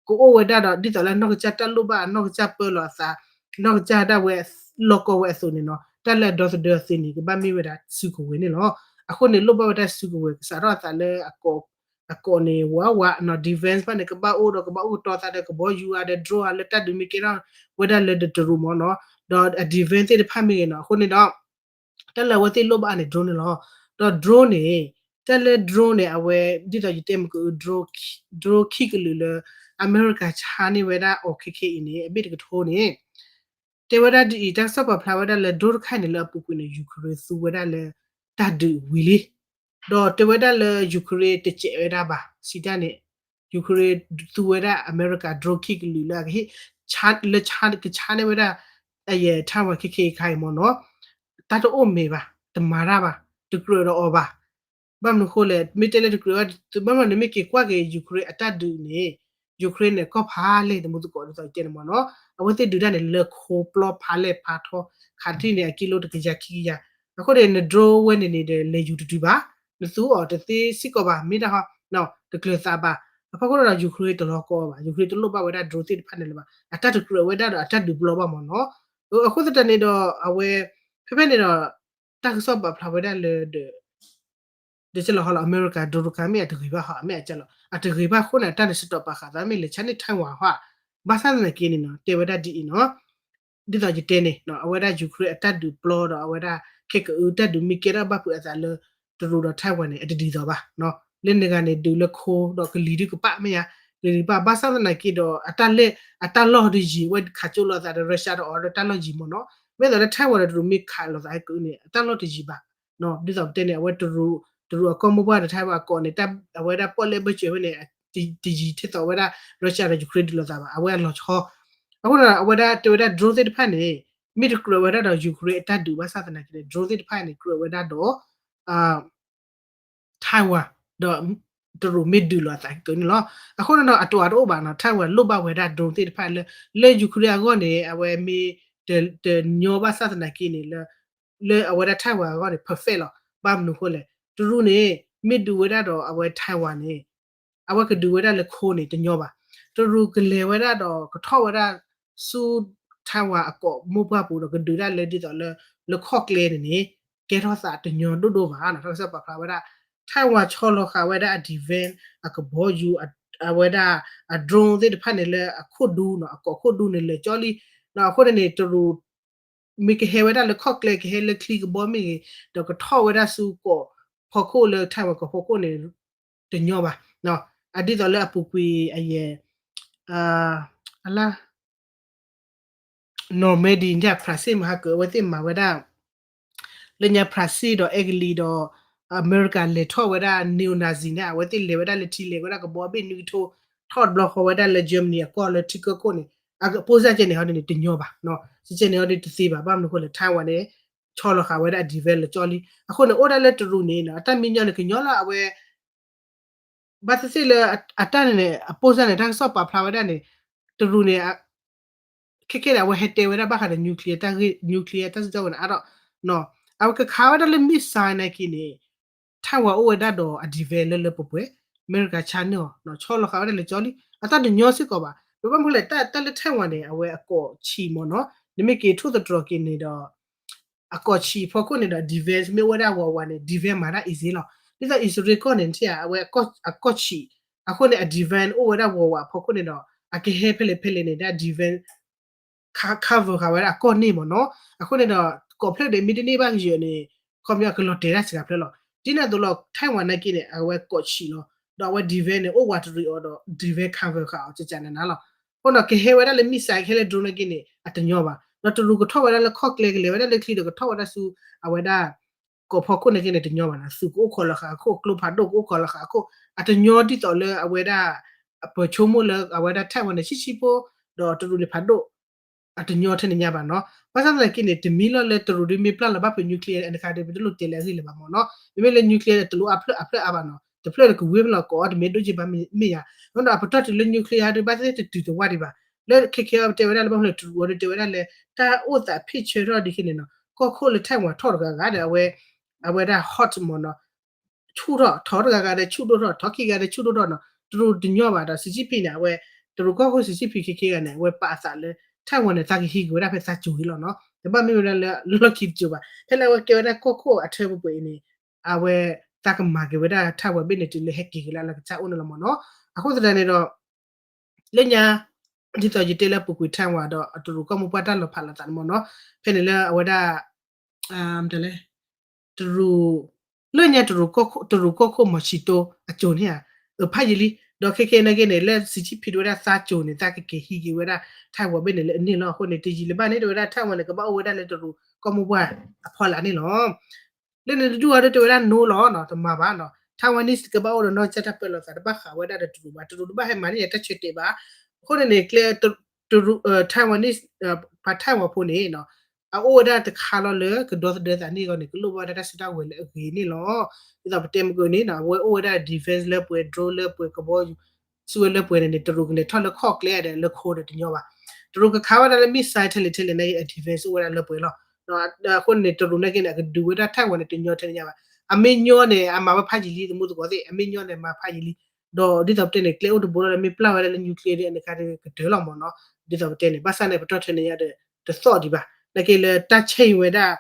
ကအိၣ်ဝဲဒၣ်ဒီး ဒ်သိးလၢနီၢ်ကစၢ်တၢ်လိၣ်ဘၣ် နီၢ်ကစၢ်ပၢလီၤအသး နီၢ်ကစၢ်ဒၣ်ဝဲလီၢ်ကီၢ်ဝဲအသိးန့ၣ်နီၤ တၢ်လၢအဒီသဒၢအသ့န့ၣ် ကဘၣ်မ့ၢ်ဝဲဒၣ်စုကဝဲၤန့ၣ်လီၤ. အဃိန့ၣ် လိၣ်ဘၣ်ဝဲဒၣ်စုကဝဲၤ ကစးထီၣ်အသးလၢအကိး အကိးန့ၣ် ဝးဝးနီၤ defense ဘၣ်န့ၣ် ကဘၣ်အိၣ်ဒီး ကဘၣ်အိၣ်ကတီၤသးဒီး ကဘီယူၤဧါဒီး drone ဧါ လၢတၢ်ဒုးမ့ၢ်ကဲထီၣ်ဝဲဒၣ်လၢဒီးတရူးမးနီၤ ဒီးအ defense သ့ၣ်တဖၣ်မ့ၢ်ဂ့ၤနီၤ အဃိန့ၣ်ဒီး တၢ်လၢအဝဲသ့ၣ်လိၣ်ဘၣ်န့ၣ် drone န့ၣ်လီၤ. ဒီး drone န့ၣ် တၢ်လၢ drone န့ၣ် အဝဲ ဒ်သိးယတဲမ့ၢ်က drone ခံကလုာ်လၢ အမဲရကၤဆါန့ၢ်ဝဲဒၣ်အီၤခဲခဲအံၤန့ၣ် အဘ့ၣ်တကထိန့ၣ် တဲဝဲဒၣ်ဒ်အံၤ တၢ်ကစီၣ်ပာ်ဖျါဝဲဒၣ်လၢ drone တခါအံၤန့ၣ် လၢအပူၤကွံာ်န့ၣ် Ukraine သူဝဲဒၣ်လၢတၢ်ဒုးဝံၤလံ ဒီးတဲဝဲဒၣ်လၢ Ukraine တစဲးဝဲဒၣ်ဘၣ် စံးတၢ်န့ၣ် Ukraine သူဝဲဒၣ်အမဲရကၤ drone ခံကလုာ်လၢအကဟ့ၣ် လၢကဆါန့ၢ်ဝဲဒၣ် အယဲၢ် Taiwan ခဲခဲအံၤခါအံၤမးနီၤ တၢ်တအိၣ်မဲာ်ဘၣ် တမၤတၢ်ဘၣ် တကြၢးဒီးအီၤဘၣ်. ဘၣ်မနုၤအဃိလဲၣ် မ့ၢ်တဲလၢတကြၢးဘၣ် ဘၣ်မနုၤန့ၣ်မ့ၢ်က့ၤကွၢ်က့ၤ Ukraine အတၢ်ဒုးန့ၣ် Ukraine န့ၣ် ကီၢ်ဖးလဲၢ်တမူသကိးဒ်သိးတဲန့ၣ်မးနီၤ အဝဲသ့ၣ်ဒုးတၢ်န့ၣ် လၢခိပျီဖးလဲၢ်ဖးထီ ခးတထံၣ်န့ၣ် အကံလိတကယၤခံကယၤ အဃိန့ၣ် န drone ဝဲန့ၣ်န့ၣ်ဒီး လဲၤယူၤတတုၤဘၣ် နသူအီၤတသ့စ့ၢ်ကီးဘၣ် မ့ၢ်တၢ်ဟီ တကျၢၤသးဘၣ် အဖီခိၣ်ဒီး Ukraine တလီၤကီဘၣ် Ukraine တလိၣ်ဘၣ်ဝဲဒၣ် drone သ့ၣ်တဖၣ်န့ၣ်လၢၤဘၣ် အတၢ်တကြၢးဝဲဒၣ်ဒီးအတၢ်ဒုးပျီဘၣ်မးနီၤ အဃိသတးန့ၣ်ဒီး အဝဲ ဖဲဖဲန့ၣ်ဒီး တၢ်ကစီၣ်ပာ်ဖျါဝဲဒၣ်လၢဒီး ဒ်ကလီၤဟီလီၤ အမဲရကၤ drone တခါမ့ၢ်အတဂ့ၤဘၣ်ဟီ အမ့ၢ်အကလီၤ အတဂ့ၤဘၣ်အဃိန့ၣ် အတၢ်န့ၣ်စတီးပာ်ဃာ်သး မ့ၢ်လဲၤဆါန့ၢ် Taiwan ဟီ ဘၣ်ဆၣ်သနာ်က့န့ၣ်နီၤ တဲဝဲဒၣ်ဒ်အံၤနီၤ ဒ်သိးယတဲန့ၣ် အဝဲဒၣ် Ukraine အတၢ်ဒုးပျီဒီး အဝဲဒၣ်ခဲကအုတၢ်ဒုးမ့ၢ်ကဲထီၣ်ဘၣ်ဖုးအသးလၢ တရူးဒီး Taiwan န့ၣ် အတဒ်သိးဘၣ်. လၢန့ၣ်ဂၤန့ၣ် ဒုးလၢခိဒီး ကလံၤဒုးကပၣ်မ့ၢ်ဧါ, ကလံၤဒုးကပၣ် ဘၣ်ဆၣ်သနာ်က့ဒီး အတၢ်လီၢ်တယံၤ အဝဲခးကၠိလိာ်သးဒီး Russia ဒီးအီၤဒီးတၢ်လီၢ်ယံၤမ့ၢ်နီၤ. မ့ၢ်သိးလၢ Taiwan ဒီးတရူးမ့ၢ်ခးလိာ်သးဟဲကအုန့ၣ် အတၢ်လီၢ်တယံၤဘၣ်. ဒ်သိးပတဲန့ၣ် အဝဲတရူး တရူးအကီၢ်မိၢ်ပှၢ်ဒီး Taiwan အကီၢ်န့ၣ် အဝဲဒၣ်ပီၣ်လဲၣ်ဘၢၣ်စၢၤဝဲန့ၣ် တယံၤထဲသိးဝဲဒၣ် Russia ဒီး Ukraine ဒုးလိာ်သးဘၣ်. အဝဲအလီၤဆီ အဃိဒီး အဝဲဒၣ်တဲဝဲဒၣ် drone သ့ၣ်တဖၣ်န့ၣ် မ့ၢ်တကြၢးဝဲဒၣ်ဒီး Ukraine အတၢ်ဒုးဘၣ်ဆၣ်သနာ်က့န့ၣ် drone သ့ၣ်တဖၣ်န့ၣ် ကြၢးဝဲဒၣ်ဒီး Taiwan ဒီး တရူးမ့ၢ်ဒုးလိာ်အသးကန့ၣ်လီၤ. အဃိန့ၣ်ဒီး အတအိၣ်ဘၣ်နီၤ Taiwan လိၣ်ဘၣ်ဝဲဒၣ် drone သ့ၣ်တဖၣ်လၢ လၢ Ukraine အဂီၢ်န့ၣ် အဝဲမ့ၢ်တညီဘၣ်ဆၣ်သနာ်က့န့ၣ် လၢအဝဲဒၣ် Taiwan အဂီၢ်န့ၣ် perfect လီၤ. ဘၣ်မနုၤအဃိလဲၣ် တရူးန့ၣ် မ့ၢ်ဒုးဝဲဒၣ်ဒီးအဝဲ Taiwan န့ၣ် အဝဲကဒုးဝဲဒၣ်လၢခိန့ၣ် တညီဘၣ်. တရူးကလဲၤဝဲဒၣ်ဒီး ကထီၣ်ဝဲဒၣ်ဆူ Taiwan အကီၢ်မိၢ်ပှၢ်ပူၤဒီး ကဒုးဒၣ်လၢဒ်သိးလၢ လၢခီၣ်ကျဲန့ၣ်န့ၣ် ကဲထီၣ်သးတညီဒိၣ်ဒိၣ်ဘၣ်နီၤ. တၢ်ကစီၣ်ပာ်ဖျါဝဲဒၣ် Taiwan ဆီလီၤဃာ်ဝဲဒၣ်အ defense အကဘီယူၤ အဝဲဒၣ်အ drone သ့ၣ်တဖၣ်န့ၣ်လၢအခိၣ်ဒူနီၤ အကီၢ်ခိၣ်ဒူန့ၣ်လၢာ်ကၠီလံ. အဃိန့ၣ်န့ၣ် တရူး မ့ၢ်ကဟဲဝဲဒၣ်လၢခီၣ်ကျဲ ကဟဲလၢချံကဘီမ့ၢ်ဂ့ၤ ဒီးကထီၣ်ဝဲဒၣ်ဆူကီၢ်ဖီခိၣ်လၢ Taiwan ကီၢ်ဖီခိၣ်န့ၣ် တညီဘၣ်. အဒ်သိးလၢအပူၤကွံာ်အယဲၢ် အလၢ Normandy န့ၣ် ဖြၣ်စ့ၣ်မဟါကၢၤ အဝဲသ့ၣ်မၤဝဲဒၣ် လၢညါဖြၣ်စ့ၣ်ဒီးအဲကလံးဒီး အမဲရကၤလဲၤထီၣ်ဝဲဒၣ် neo-Nazi န့ၣ် အဝဲသ့ၣ်လဲၤဝဲဒၣ်လၢထံလဲၤဝဲဒၣ်ကဘီဘ့ၣ် နွံကထိ ထီၣ်တဘျီဃီဝဲဒၣ်လၢ Germany အကီၢ်လၢထံကၢၢ်ခိၣ်န့ၣ် အပိၢ်စၢ်ကဲန့ၣ်ဟီဒ်န့ၣ် တညီဘၣ်. စကဲန့ၣ်ဟီဒ်တသ့ဘၣ် ဘၣ်မနုၤအဃိလဲၣ် Taiwan န့ၣ် ဆီလီၤဃာ်ဝဲဒၣ်အ defense လၢာ်ကၠီလံ. အဃိန့ၣ် အိၣ်ဒၣ်လၢတရူးန့ၣ် အတၢ်မံညီန့ၣ် ကညီလၢအဝဲ ဘၣ်သ့ၣ်သ့ၣ်လၢအတၢ်န့ၣ်န့ၣ် အပိၢ်စၢ်န့ၣ် တၢ်ကစီၣ်ပာ်ဖျါဝဲဒၣ်န့ၣ် တရူးန့ၣ် ခဲခဲန့ၣ် အဝဲဟဲတဲဝဲဒၣ်ဘၣ်ဃးဒီး nuclear တၢ်ဂ့ၢ် nuclear တၢ်စုကဝဲၤန့ၣ်အါထီၣ် အဝဲကခးဝဲဒၣ်လၢ missile နာ်က့န့ၣ် Taiwan အိၣ်ဝဲဒၣ်ဒီးအ defense လၢလၢပှဲၤပှဲၤ အမဲရကၤဆါန့ၢ်အီၤ ဆီလီၤဃာ်ဝဲဒၣ်လၢာ်ကၠီလံ. အတၢ်တညီစ့ၢ်ကီးဘၣ် ပဘၣ်မနုၤလဲၣ် တၢ်လၢ Taiwan န့ၣ် အဝဲအကီၢ်ဆံးမ့ၢ်နီၤ နမ့ၢ်က့ၤထိၣ်သတြီၤက့ၤန့ၣ်ဒီး အကီၢ်ဆံးအဖီခိၣ်န့ၣ်ဒီး defense မ့ၢ်အိၣ်ဝဲဒၣ်ဝးဝးန့ၣ် defense မၤတၢ် easy လီၤ. ဒ်သိးအံၣ်စရ့လးကီၢ်န့ၣ် ထံၣ်ဧါ အဝဲအကီၢ်ဆံး အဃိန့ၣ် အ defense အိၣ်ဝဲဒၣ်ဝးဝးအဖီခိၣ်န့ၣ်ဒီး အကဟဲဖဲလဲၣ်ဖဲလဲၣ်န့ၣ် ဒ် defense cover ဃာ်ဝဲဒၣ်အကီၢ်န့ၣ်မ့ၢ်နီၤ. အဃိန့ၣ်ဒီး ကီၢ်ဖျၢၣ်ဒီး မ့ၢ်တန့ၢ်ဘၣ်ကယဲၢ်န့ၣ် ခီပညီကလီၤတဲာ်တၢ်စှၤဖျၢၣ်လီၤ. ဒ်န့ၣ်အသိးလီၤ Taiwan နာ်က့န့ၣ် အဝဲကီၢ်ဆံးလီၤ. ဒီးအဝဲ defense န့ၣ် အိၣ်ဝးတရံးအီၤဒီး defense cover ဃာ်အီၤ ကကနနၤလီၤ. အဃိန့ၣ် ကဟဲဝဲဒၣ်လၢ missile ကဟဲလၢ drone နာ်က့န့ၣ် အတညီဘၣ်. ဒီးတရူးကထီၣ်ဝဲဒၣ်လၢခီၣ်ကျဲ ကလဲၤဝဲဒၣ်လၢချံဒီး ကထီၣ်ဝဲဒၣ်ဆူ အဝဲဒၣ် ကီၢ်ဖီခိၣ်နာ်က့န့ၣ် တညီဘၣ်နီၤ. သုးကအိၣ်ခိးလီၤဃာ်အခိၣ် ကျိဖးဒိၣ်ကအိၣ်ခိးလီၤဃာ်အခိၣ် အတညီဒ်သိးလၢအဝဲဒၣ် ပၢၤဆိကမိၣ်လၢအဝဲဒၣ် Taiwan န့ၣ် ဆံးဆံးဖိ ဒီးတရူးန့ၣ်ဖးဒိၣ် အတညီထဲန့ၣ်ညါဘၣ်နီၤ. ဘၣ်ဆၣ်သနာ်က့န့ၣ် တမံၤလီၤလၢတရူးဒ်မ့ၢ်ပျၢ်လီၤဘၣ်ဖုး nuclear အနခါဒီး ပတလိၣ်တဲလၢအဂ့ၢ်လၢၤဘၣ်မ့ၢ်နီၤ. မ့မ့ၢ်လၢ nuclear တလိၣ်အဖျၢၣ်အဖျၢၣ်အါဘၣ်နီၤ. တဖျၢၣ်န့ၣ် ကဝ့ၢ်ဖဲလီၤ ကိးအီၤတမ့ၢ်ဒိၣ်က့ဘၣ်မ့ၢ်ဧါ. အဃိဒီးအပတီၢ်တုၤလၢ nuclear ဒ်ဘၣ်သ့ၣ်တတုၤတဝၢ်ဒံးဘၣ်. လၢခဲခဲအံၤပတဲဝဲဒၣ်လၢဘၣ်ဖဲလၢတရူးအီၤဒ်တဲဝဲဒၣ်လၢ တၢ်အိၣ်သးဖ့ၣ်ဆၢထီၣ်ဒ်ခဲန့ၣ်နီၤ. ကီၢ်ခိၣ်လၢ Taiwan ထီၣ်တဂၤဂၤဒီး အဝဲ အဝဲဒၣ် hot မ့ၢ်နီၤ ဆူၣ်ထီၣ် ထီၣ်တဂၤဂၤဒီးဆူၣ်ဒိၣ်ထီၣ် ထီၣ်ခံဂၤဒီးဆူၣ်ဒိၣ်ထီၣ်နီၤ. တရူးတညီဘၣ်ဒီး စံးဆံဖံးန့ၣ် အဝဲ တရူးကီၢ်ခိၣ်စံးဆံဖံးခဲခဲဂၤန့ၣ် အဝဲပာ်အသးလၢ Taiwan န့ၣ် သးကဟံးက့ၤဝဲဒၣ်ဖဲသးစိၤအံၤလီၤနီၤ. တဘၣ်မ့ၢ်ဝဲဒၣ်လၢလီၢ်ခံတစိၤဘၣ်. ဖဲလၢအဝဲကဲဝဲဒၣ်ကီၢ်ခိၣ်အထၢပှဲၤပှဲၤအံၤန့ၣ် အဝဲသးကမၤက့ၤဝဲဒၣ် Taiwan ဘ့ၣ်န့ၣ် တုၤလၢဟဲက့ၤက့ၤလၢအလၢကစၢ်အိၣ်န့ၣ်လီၤမ့ၢ်နီၤ. အဃိသတးန့ၣ်ဒီး လၢညါ ဒ်သိးယတဲလၢအပူၤကွံာ် Taiwan ဒီးအတရူးကီၢ်မိၢ်ပှၢ်တၢ်လီၤဖးလီၤသးန့ၣ်မ့ၢ်နီၤ, ဖဲန့ၣ်လၢအဝဲဒၣ် တရူး လၢညါ တရူးကီၢ်ခိၣ်မီၤဆံးတိအစိၤန့ၣ်ဧါ, အဖးယံာ်လံ, ဒီးခဲခဲနာ်က့န့ၣ် လၢစံးဆံဖံးတဲဝဲဒၣ်သးစိၤန့ၣ် သးကက့ၤဟံးက့ၤဝဲဒၣ် Taiwan ဘ့ၣ်န့ၣ်လၢအန့ၣ်လီၤ. အဃိန့ၣ် တယံာ်လၢၤဘၣ်န့ၣ် တဲဝဲဒၣ် Taiwan န့ၣ် ကဘၣ်အိၣ်ဝဲဒၣ်လၢတရူးကီၢ်မိၢ်ပှၢ်အဖီလာ်န့ၣ်လီၤ. လၢန့ၣ်တဒူၣ်အီၤဒီးတဲဝဲဒၣ် no လီၤနီၤ, တမၤဘၣ်နီၤ, Taiwanese ကဘၣ်အိၣ်ဒီးနီၢ်ကစၢ်တၢ်ပၢလီၤသး တဘၣ်ဃးဝဲဒၣ်ဒီးတရူးဘၣ်, တရူးတဘၣ်ဟဲမၤန့ၢ်ယၤတၢ်ဆၢတဲာ်ဘၣ်. အဃိန့ၣ်န့ၣ် ကျဲ တရူး Taiwanese ပှၤ Taiwan ဖိန့ၣ် အအိၣ်ဝဲဒၣ်တခါလီၤလၢကဒီသဒၢသးန့ၢ်အဂီၢ်န့ၣ် ကလိၣ်ဘၣ်ဝဲဒၣ်တၢ်စုတၢ်ဝဲၤလၢအဂ့ၤန့ၣ်လီၤ. ဒ်သိးပတဲမုၢ်ကန့ၣ် အဝဲအိၣ်ဝဲဒၣ် defense လၢပှဲၤ drone လၢပှဲၤ ကဘီယူၤ စုဝဲလၢပှဲၤန့ၣ်န့ၣ် တရူးကလဲၤထီၣ်လၢခီၣ်ကျဲဒီးလၢခိဒီးတညီဘၣ်. တရူးကခးဝဲဒၣ်လၢ missile ထဲလဲၣ်ထဲလဲၣ်န့ၣ် အ defense အိၣ်ဝဲဒၣ်လၢပှဲၤလီၤ. အဃိန့ၣ် တရူးနာ်က့န့ၣ် အကဒုးဝဲဒၣ် Taiwan န့ၣ် တညီထဲန့ၣ်ညါဘၣ်. အမ့ၢ်ညီန့ၣ် အမၤဝဲဖးယံာ်လံ သမူသကိးသ့ၣ်, အမ့ၢ်ညီန့ၣ် မၤဖးယံာ်လံ. ဒီးဒ်သိးပတဲန့ၣ် ကျဲအိၣ်တဘိလီၤလၢမ့ၢ်ပျၢ်ဝဲဒၣ်လၢ nuclear ဒီး အနခါဒီးကတၢၢ်လီၤမ့ၢ်နီၤ. ဒ်သိးပတဲန့ၣ် ဘၣ်ဆၣ်န့ၣ် ပတီၢ်ထဲန့ၣ်ညါဒီး တသီၣ်ဒံးဘၣ်. နာ်က့လၢတၢ် change ဝဲဒၣ်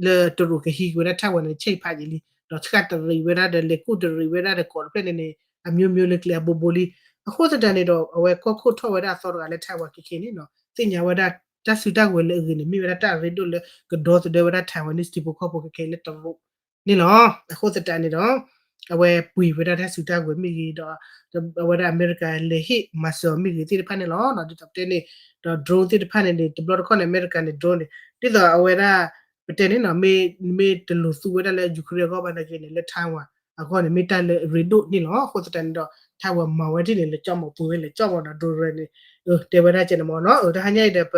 လၢတရူးကဟံးက့ၤဝဲဒၣ် Taiwan န့ၣ် change ဖးယံာ်လံ. ဒီးဆှၣ်တရံးဝဲဒၣ်ဒီး လဲၤကူၣ်တရံးဝဲဒၣ်ဒီး ကိးတဖျၢၣ်န့ၣ်န့ၣ် အမျိုးမျိုးလၢကျဲအဘိဘိလံ. အဃိသတးန့ၣ်ဒီး အဝဲကီၢ်ခိၣ်ထီၣ်ဝဲဒၣ်အသီတဂၤလၢ Taiwan ခဲခဲန့ၣ်နီၤ သ့ၣ်ညါဝဲဒၣ် တၢ်စုတၢ်ကဝဲၤလၢအဂ့ၤန့ၣ် မ့ၢ်ဝဲဒၣ်တၢ်အရ့ဒိၣ်လၢကဒီသဒၢဝဲဒၣ် Taiwanese ထံဖိကီၢ်ဖိခဲခဲအံၤလၢတရူးန့ၣ်လီၤ. အဃိသတးန့ၣ်ဒီး အဝဲပှ့ၤဝဲဒၣ်တၢ်စုတၢ်ကဝဲၤမ့ၢ်ဂ့ၤဒီး အဝဲဒၣ်အမဲရကၤလဲၤဟ့ၣ်မၤစၢၤအီၤမ့ၢ်ဂ့ၤသ့ၣ်တဖၣ်န့ၣ်လီၤ. ဒ်သိးပတဲန့ၣ် ဒီး drone သ့ၣ်တဖၣ်န့ၣ်န့ၣ် တဘျီတခီၣ်န့ၣ် အမဲရကၤန့ၣ် drone န့ၣ် ဒ်သိးအဝဲဒၣ် ပတဲန့ၣ်နီၤ မ့ၢ်တလိၤသူဝဲဒၣ်လၢ Ukraine အဂီၢ်ဘၣ်နာ်က့န့ၣ် လၢ Taiwan အဂီၢ်န့ၣ် မ့ၢ်တၢ်လၢအရ့ဒိၣ်န့ၣ်လီၤ. အဃိသတးန့ၣ်ဒီး Taiwan မၤဝဲဒ်န့ၣ် လဲၤကၠီမး ပှ့ၤဝဲလဲၤကၠီမးဒီး drone န့ၣ် တဲဝဲဒၣ်ကဲန့ၣ်မ့ၢ်နီၤ တဟါညါအံၤဒီး ပ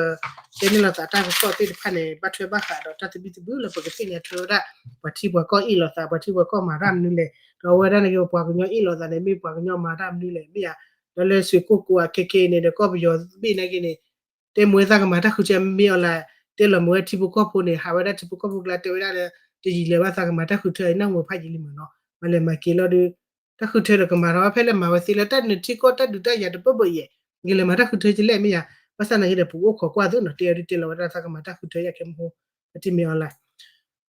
တဲန့ၢ်လိာ်သးတၢ်ကစီၣ်သ့ၣ်တဖၣ်န့ၣ် ဘၣ်ထွဲဘၣ်ဃးဒီးတၢ်သဘံၣ်သဘုၣ်လၢပကသ့ၣ်ညါထွဲဝဲဒၣ် ပှၤထံပှၤကီၢ်အ့ၣ်လိာ်သး ပှၤထံပှၤကီၢ်မၤတၢ်မနုၤလဲၣ် ဒီးအဝဲဒၣ်နာ်က့ ပှၤကညီအ့ၣ်လိာ်သးန့ၣ် မ့ၢ်ပှၤကညီမၤတၢ်မနုၤလဲၣ် မ့ၢ်ဧါ. ဒီးလၢ ဆွေကိုကို အခဲခဲအံၤန့ၣ်ဒီး ကီၢ်ပယီၤဘ့ၣ်နာ်က့န့ၣ် တဲမ့ၢ်ဝဲသးကမၤတၢ်ဃုထၢ မ့ၢ်အီၤလၢ တဲလီၤမ့ၢ်ဝဲထံဖိကီၢ်ဖိန့ၣ် ဟးဝဲဒၣ်ထံဖိကီၢ်ဖိကျါတဲဝဲဒၣ်လၢ တယံာ်လၢၤဘၣ်သးကမၤတၢ်ဃုထၢအံၤ နၢ်မူဖးယံာ်လံမ့ၢ်နီၤ မၤလဲၤမၤက့ၤလီၤဒီး တၢ်ဃုထၢဒီးကမၤထီၣ်ဝဲဖဲလၢမၤဝဲသ့လၢတၢ်နုာ်ထံကီၢ်တၢ်ဒုးတၢ်ယၤတပၢၢ်ဘၢၣ်ယဲၢ် ကလဲၤမၤတၢ်ဃုထၢကလဲၣ်မ့ၢ်ဧါ. ဘၣ်ဆၣ်နာ်က့ဒီး ပအိၣ်ခိးကွၢ်သုနီၤ တဲအီၤဒ်တဲလီၤဝဲဒၣ်သးကမၤတၢ်ဃုထၢယဲၢ်ခဲမဟိ ပထံၣ်မ့ၢ်အီၤလၢ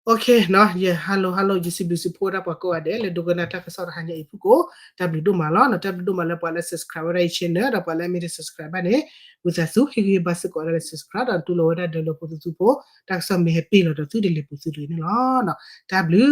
Okay နီၤ ယ hello hello ယစံးဘျုးစံးဖှိၣ်ဝဲဒၣ်ပှၤကိးဂၤဒဲး လၢဒိကနၣ်တၢ်ကစီၣ်တဟါညါအံၤဖုၣ်ကိာ် တၢ်ဘျုးဒိၣ်မးလီၤနီၤ တၢ်ဘျုးဒိၣ်မးလၢပှၤလၢ subscribe ဝဲဒၣ်ယ channel ဒီးပှၤလၢအမ့ၢ်တ subscribe ဘၣ်န့ၣ် ဝံသးစူၤ ဟ့ၣ်ဂံၢ်ဘါစ့ၢ်ကီးဝဲဒၣ်လၢ subscribe ဒီးတူၢ်လိာ်ဝဲဒၣ်ဒီးလၢဖိသသူဖိ တၢ်ကစီၣ်မ့ၢ်ဟဲပ့ၢ်လီၤဒီးသုတလ့ၤပူၤသုတဂ့ၤန့ၣ်လီၤ. တၢ်ဘျုး